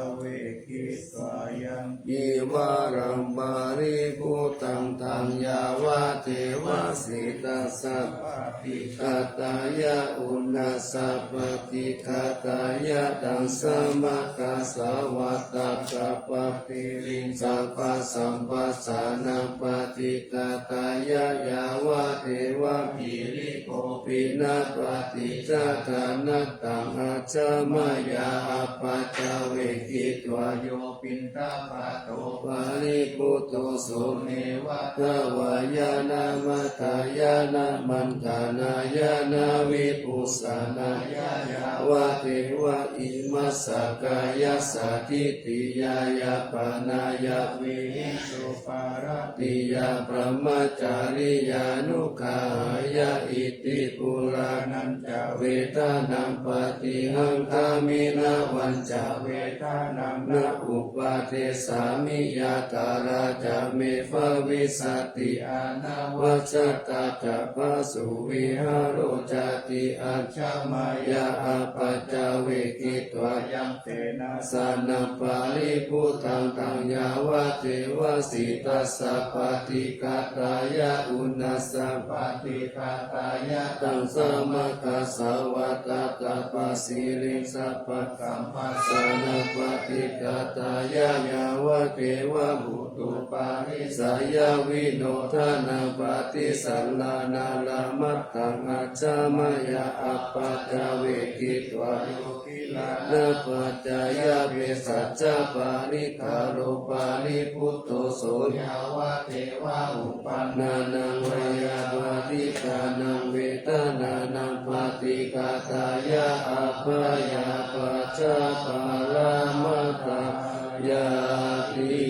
Apaccavekkhitvā yaṃ cīvaraṃ paribhuttaṃ taṃ yāvadeva sītassa paṭighātāya uṇhassa paṭighātāya taṃ samaggāsvātātapatiriṃsapasamphassānaṃ paṭighātāya yāvadeva hirikopinapaṭicchādanatthaṃ ajja mayā apaccavekkhitvā yo piṇḍapāto paribhutto so neva davāya na madāya na maṇḍanāya na vibhūsanāya yāvadeva imassa kāyassa ṭhitiyā yāpanāya vihiṃsuparatiyā brahmacariyānuggahāya iti purāṇañca vedanaṃ paṭihaṅkhāmi navañca vedanaṃ na uppādessāmi yātrā ca me bhavissati anavajjatā ca phāsuvihāro cāti. Ajja mayā apaccavekkhitvā yaṃ senāsanaṃ paribhuttaṃ taṃ yāvadeva sītassa paṭighātāya uṇhassa paṭighātāya taṃ samaggāsvātātapatiriṃsapa samphassānaṃ paṭighātāya yāvadeva huttuparissayavinodanaṃ paṭisallānārāmatthaṃ ajja mayā apaccavekkhitvā yo gilānapaccayabhesajjaparikkhāro paribhutto so yāvadeva uppannānaṃ veyyābādhikānaṃ vedanānaṃ paṭighātāya abyāpajjhaparamatāyāti.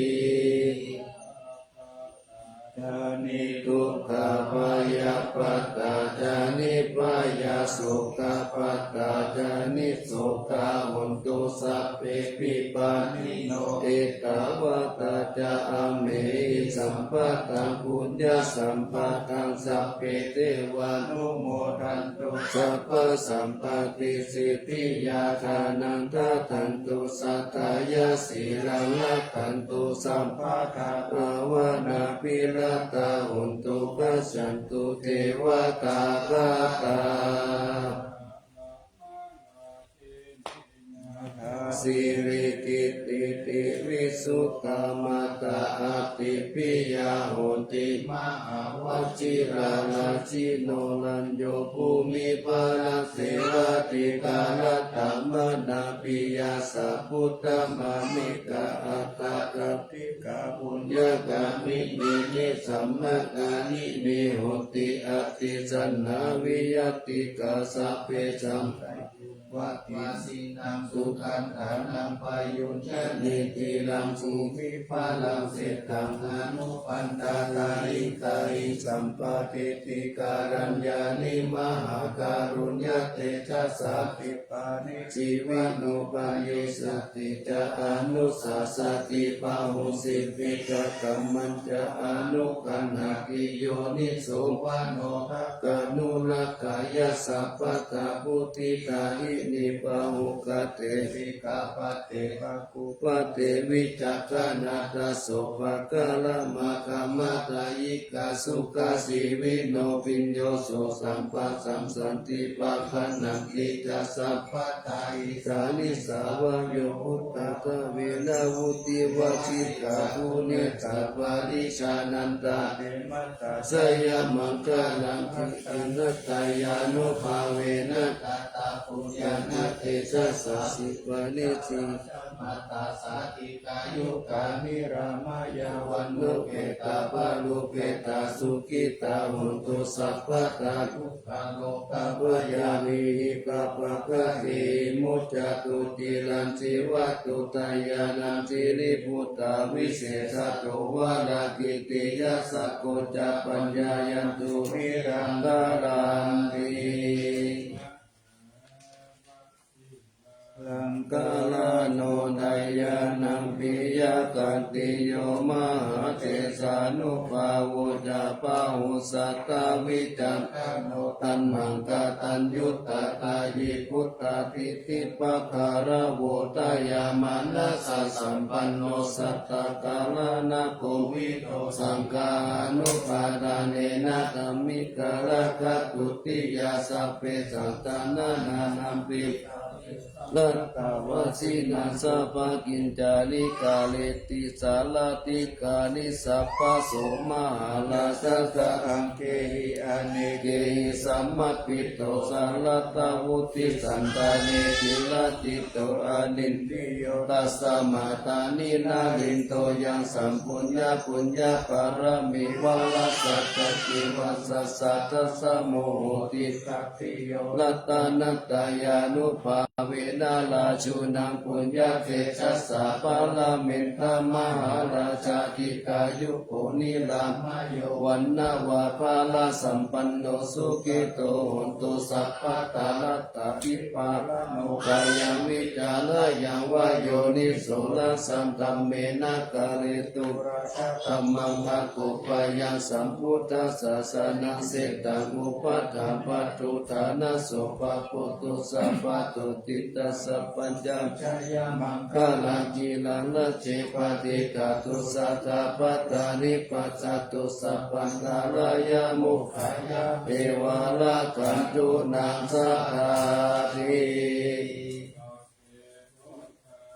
Ca niddukkhā bhayappattā ca nibbhayā sokappattā ca nissokā hontu sabbepi pāṇino. Ettāvatā ca amhehi sambhataṃ puññasampadaṃ sabbe devānumodantu sabbasampattisiddhiyā. Dānaṃ dadantu saddhāya sīlaṃ rakkhantu sabbadā bhāvanābhiratā hontu gacchantu devatāgatā. Sirikittiti vis Sukā mātā āti piyā hoti mahāvajirārājino, rañño bhūmiparajjeva dīgharattamanā piyassa puttamanikā, atthakā dīghā puññagāminī nisammakārinī hoti. Atītassa nānviyattikā sabbe sampatī, vappassīnaṃ sugatānaṃ payuññāni dhīraṃ bhūmibalaṃ seṭṭhaṃ, anupaṇṇātāni kāni sampati, dīgharaññāni mahākāruññatejasā, khippāni jīvino paṇissati ca anussasati, bahū jīvitā kammañca anuggaṇhati, yoniso manorakkhanurakkhāya sabbattha vuḍḍhidāyini, pahutatthe dīghavatte bhagavate vicakkhaṇā, daso pākāramakammātā, ikkhā sukhā jīvino piññoso, samphasaṃ santi paggaṇhanti ca sabbadā, icchāmi sāvakaṃ udakaṃ vinaṃ, vuḍḍhivajjikā guṇettā parijānantaṃ, te mantā jayamaṅgalaṃ. Tiṭṭhānatthāya nubhāvena, tattha puññaṃ na tejasā, khippāni jī- mātā sā dīghāyukā, nirāmā yāva nūpetā parūpetā, sukhitā hontu sabbadā. Dukkharogabhayā vehikā, paggahehi muccantu, ciraṃ jīvantu dayaṃ nātiribuddhā, visesato varāhagiti yasakko ca, paññāya dukkhilaṅkharanti. Laṅkarāno dayānaṃ piyakāti, yo mahātejānubhāvo ca, bāhusatthā vicakkhaṇo, taṇhaṅkataññutā tāyī puttadiṭṭhipagāravo, dayāmanassasampanno sattakallaṇakovido, saṅghānubhādānena dhammikaratthatutiyā, sabbesaṃ saddhānaṃ nānāviddhāni sattavasinassabakkhiñcārikāretti saradhikāni, sabbaso mahārājassa aṅgehi anekehi samāhito, saratthavutti santane ciraṭhito anindriyo, tasmā dāni narindo yaṃ, sampuññapuññapāramī valāhadiṭṭhivippassā, tasmo hoti ratanattayānubhāvena, rājūnaṃ puññatejasā pāramintā, mahārājā dīghāyuko nirāmayo, vaṇṇavapālasampanno sukhito hotu sabbadā. Rattābhipālano bhayaṃ vītarāgaṃ vā, yoniso naṃ saddhammena karetu, dhammaṃ bhāgubhāyaṃ sambuddhassa sanaṃ seṭṭhaṃ, upaṭṭhapattudānaso pāpūtu sabbadukkhitassapaññā, jayamaṅgalaṃ. Ciraṃ raṭṭhe paṭiggaṇhatu, satapadāni paccato, sabbantarāyamokkhaṃ, yā devā rakkhantu naṃ sadā. Dī-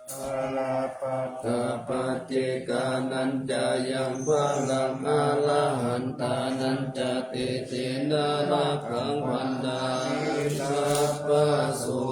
Dānapatthapaccekānañca yaṃ balaṃ, arahantānañca tejena, rakkhaṃ bandhāmi sabbaso.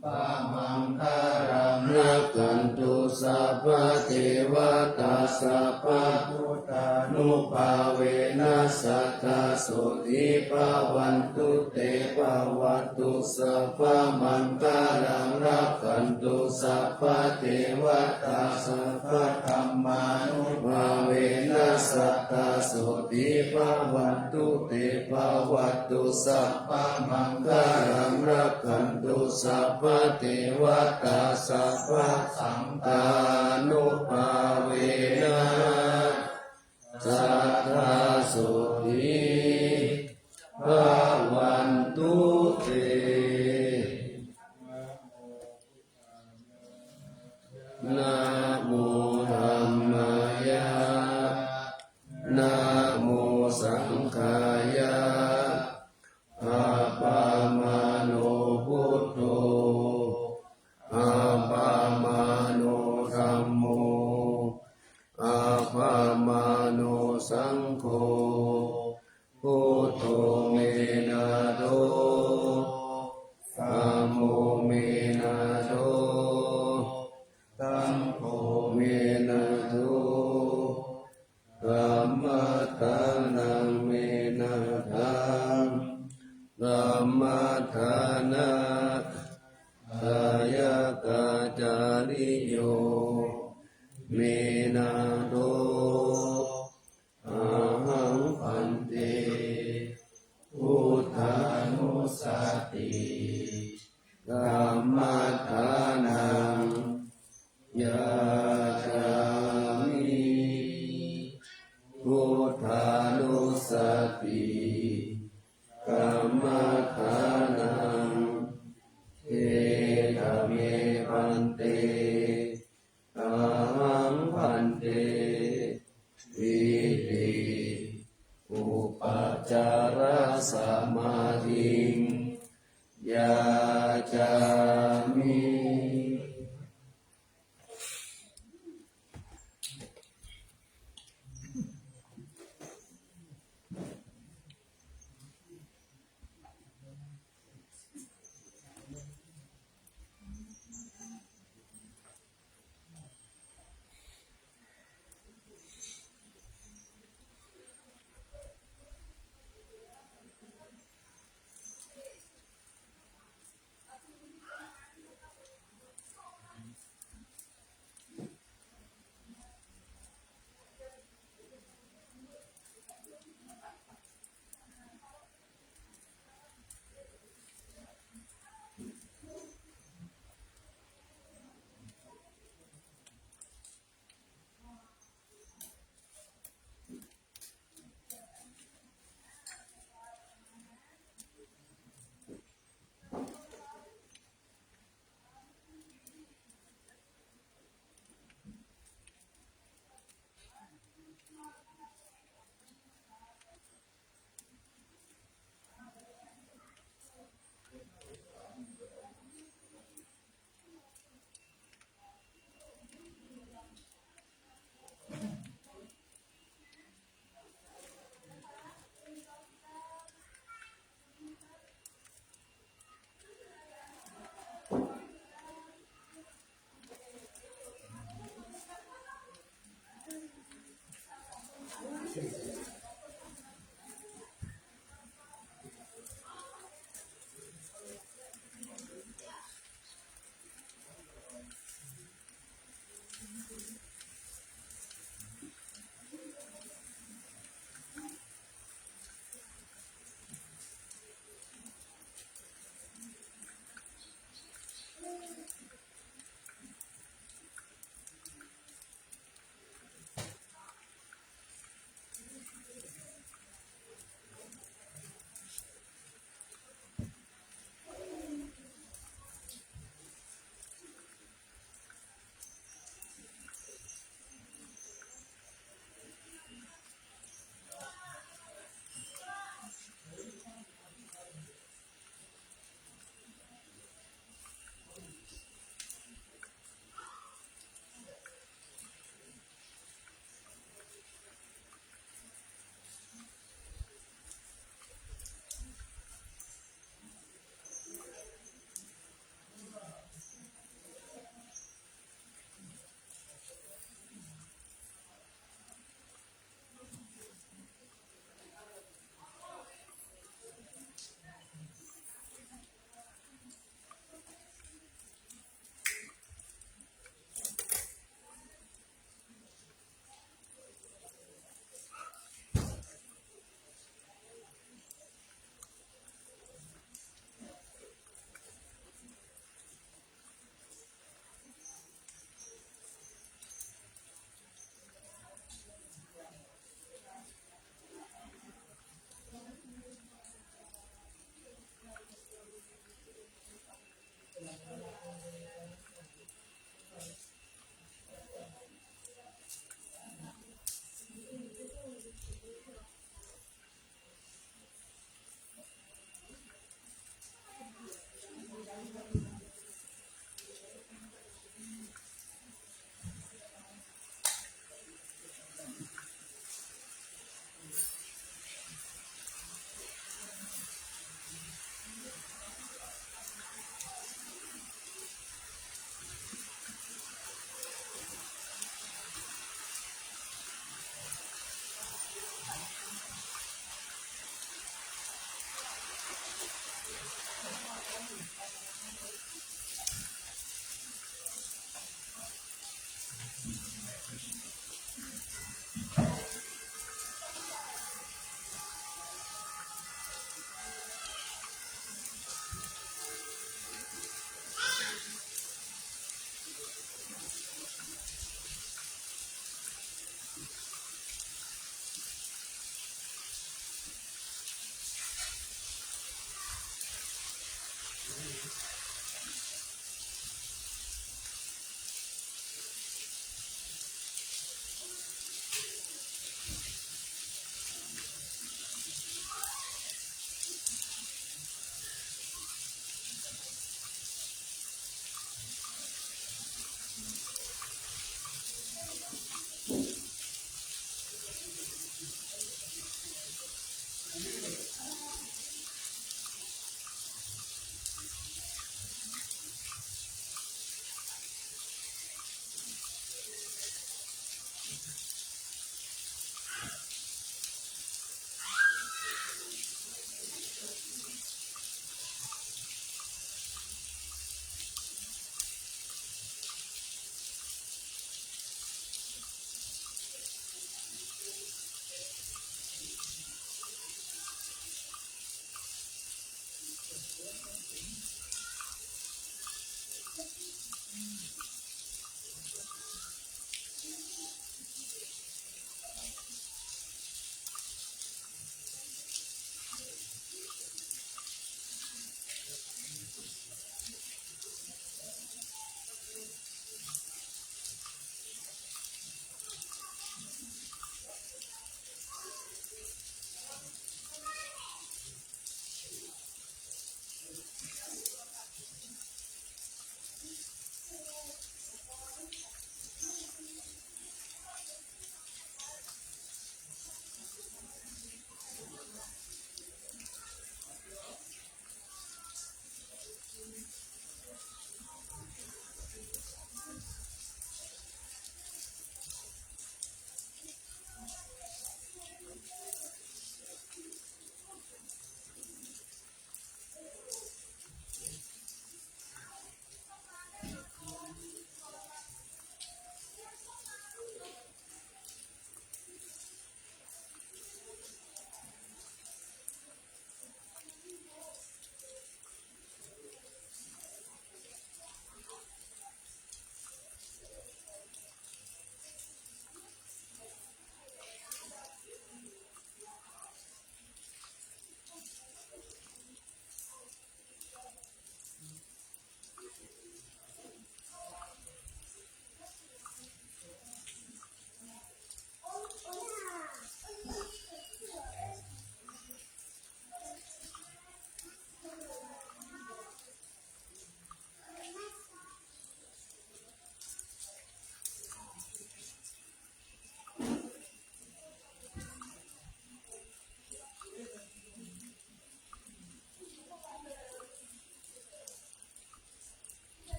Sabbamaṅgalaṃ, rakkhantu sabbadevatā, sabbabuddhānubhāvena, sadā sotthī bhavantu te. Bhavatu sabbamaṅgalaṃ, rakkhantu sabbadevatā, sabbadhammānubhāvena, sadā sotthī bhavantu te. Bhavatu sabbamaṅgalaṃ, rakkhantu sabbadevatā, sabbasaṅghānubhāvena, sadā sotthī bhavantu te. Namo dhammāya, namo saṅghāya. Appamāṇo buddho, appamā Sabbadhammānusaṅgho, buddho me nātho, dhammo me nātho, saṅgho me nātho, dhammadānaṃ me nāthaṃ, dhammadānapadakkhiṇo, dhammadānapadakkhiṇo, dhammadānapadakkhiṇo me nātho. Ahaṃ bhante buddhānussati dhammadānaṃ yācāmi, buddhānussati dhammadānaṃ gedha me bhante. Ahaṃ bhante vīti upacārasamādhiṃ yācāmi.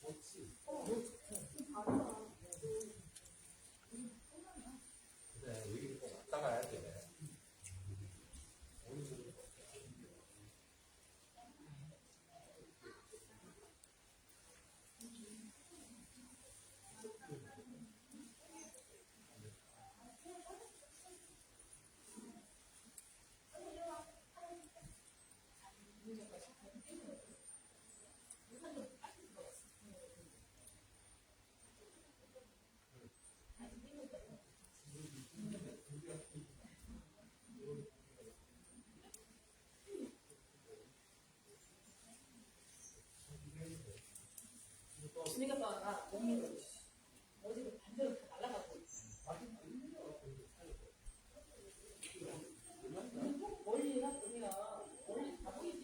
근데 여기 꼭 왔다 가야 되네. 그러니까 봐, 나 몸이 어제 반대로 다 날아가고. 꼭 멀리 나 보면 멀리 다 보이지.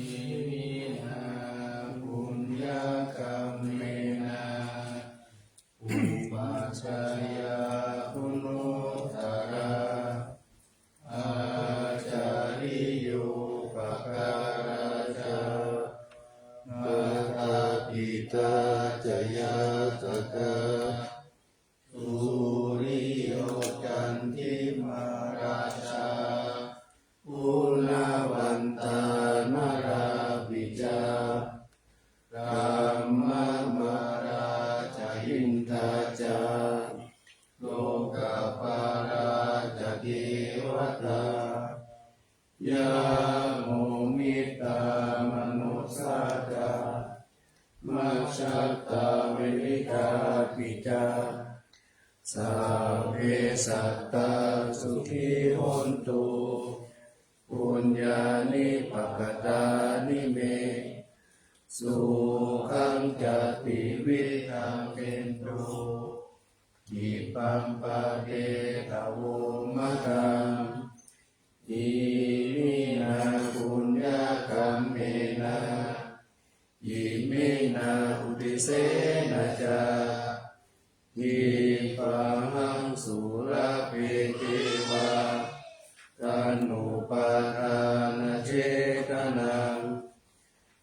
Iminā puññakammena upajjhāyā guṇuttarā, ācariyūpakārā ca mātā pitā ca ñātakā, suriyo candimā rājā, guṇavantā narāpi ca, brahmamārā ca indā ca, lokapālā ca devatā, yamo mittā manussā ca, majjhattā verikāpi ca, sabbe sattā sukhī hontu, puññāni pakatāni me, sukhañca tividhaṃ dentu, khippaṃ pāpetha vomataṃ. Iminā puññakammena, iminā uddisena ca, khippāhaṃ sulabhe ceva, taṇhupādānachedanaṃ,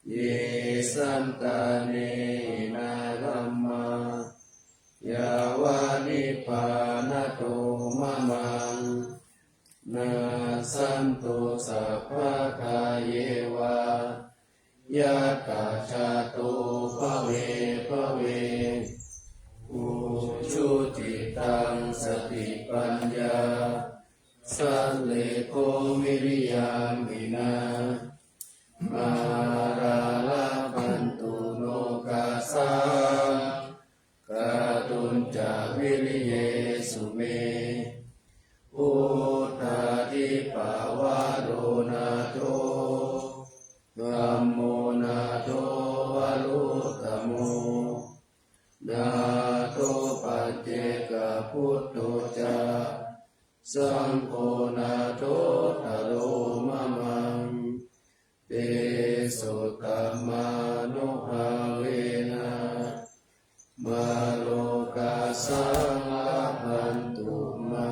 ye santāne hīnā dhammā, yāva pānato mamaṃ. Nassantussappadāyeva yakkhayātrūpave bhave. Ujucittaṃ satipaññā sallekho viriyamhinā mārā labhantu nokāsaṃ kātuñca viriyesu me. Buddhādhipavaro nātho dhammo nātho varuttamo nātho paccekabuddho ca saṅgho nāthottaro mamaṃ. Tesottamānubhāvena mārokāsaṃ labhantu mā.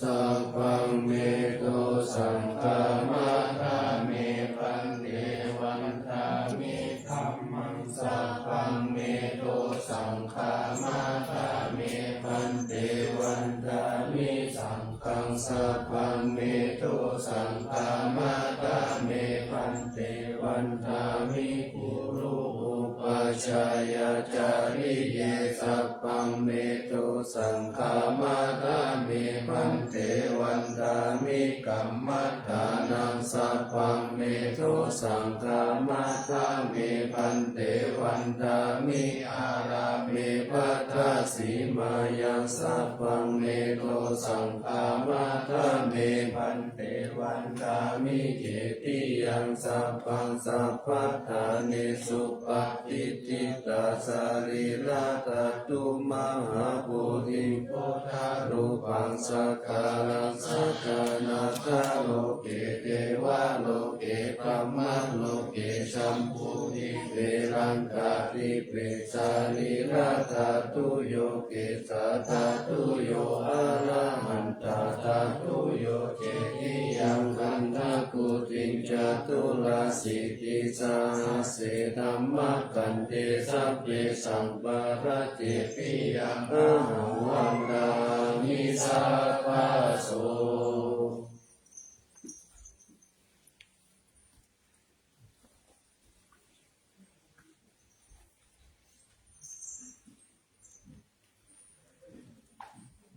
Sabbaṃ me dosaṃ khamatha me bhante. Vandāmi dhammaṃ. Sabbaṃ me dosaṃ khamatha me bhante. Vandāmi saṅghaṃ. Sabbaṃ me dosaṃ khamatha me bhante. Vandāmi guru upajjhāyācariye. Sabbaṃ me dosaṃ khamatha me bhante. Vandāmi kammaṭṭhānaṃ. Sabbaṃ me dosaṃ khamatha me bhante. Vandāmi ārāme bhaddasīmāyaṃ. Sabbaṃ me dosaṃ khamatha me bhante. Vandāmi cetiyaṃ. Sabbaṃ sabbaṭṭhānesu patiṭṭhitā sarīradhātu mahābodhiṃ buddharūpaṃ sakalaṃ sadā. Nakkha loke devaloke brahmaloke jambudīpe laṅkādīpe sarīradhātuyo kesā dhātuyo arahantadhātuyo cetiyaṃ gandhakuṭiṃ caturāsītisahasse dhammakkhandhe sabbesaṃ parācce piyaṃ ahaṃ vandāmi sabbaso.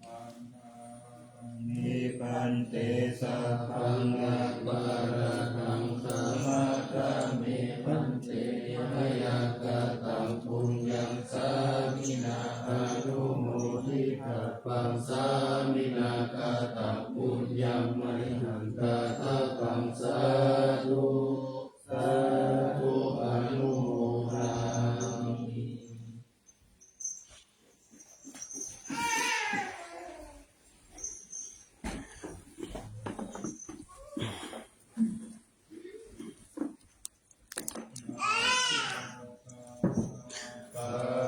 Vandāmi bhante. Sabbaṃ aparādhaṃ khamatha me bhante. Mayā kataṃ puññaṃ sāminā anumoditabbaṃ, sāminā kataṃ puññaṃ mayhaṃ dātabbaṃ. Sādhu sādhu anumodāmi.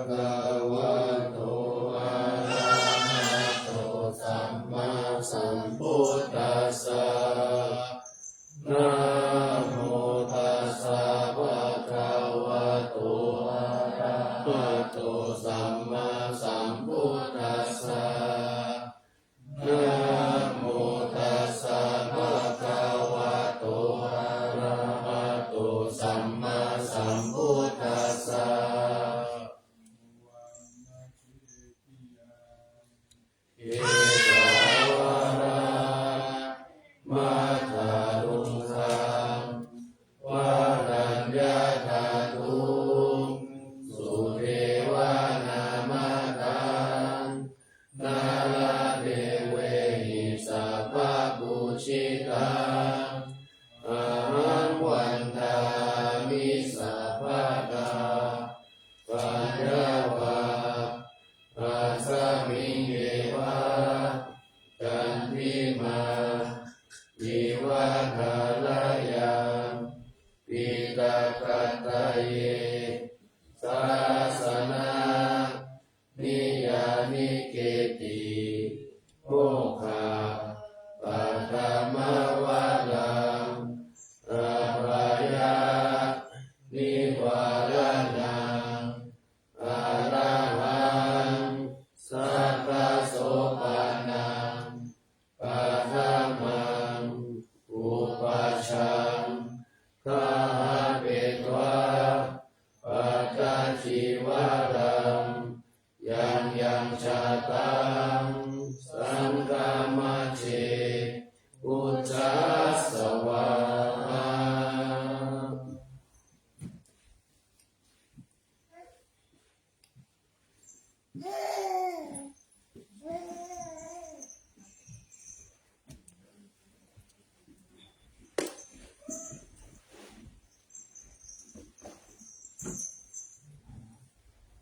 Bhagavato arahato sammāsambuddhassa. Namo tassa bhagavato arahato sammāsambuddhassa. Namo tassa bhagavato arahato sammāsambuddhassa. Kesavaṇa mathāluṅgaṃ varaññadhātuṃ sudevaṃ namatthaṃ nāḷādevehi sabbapūjitaṃ. Ahaṃ vandāmi sabbadā paññāpāgasmiṃ yeva candimā iva thārayaṃ piṭakatthaye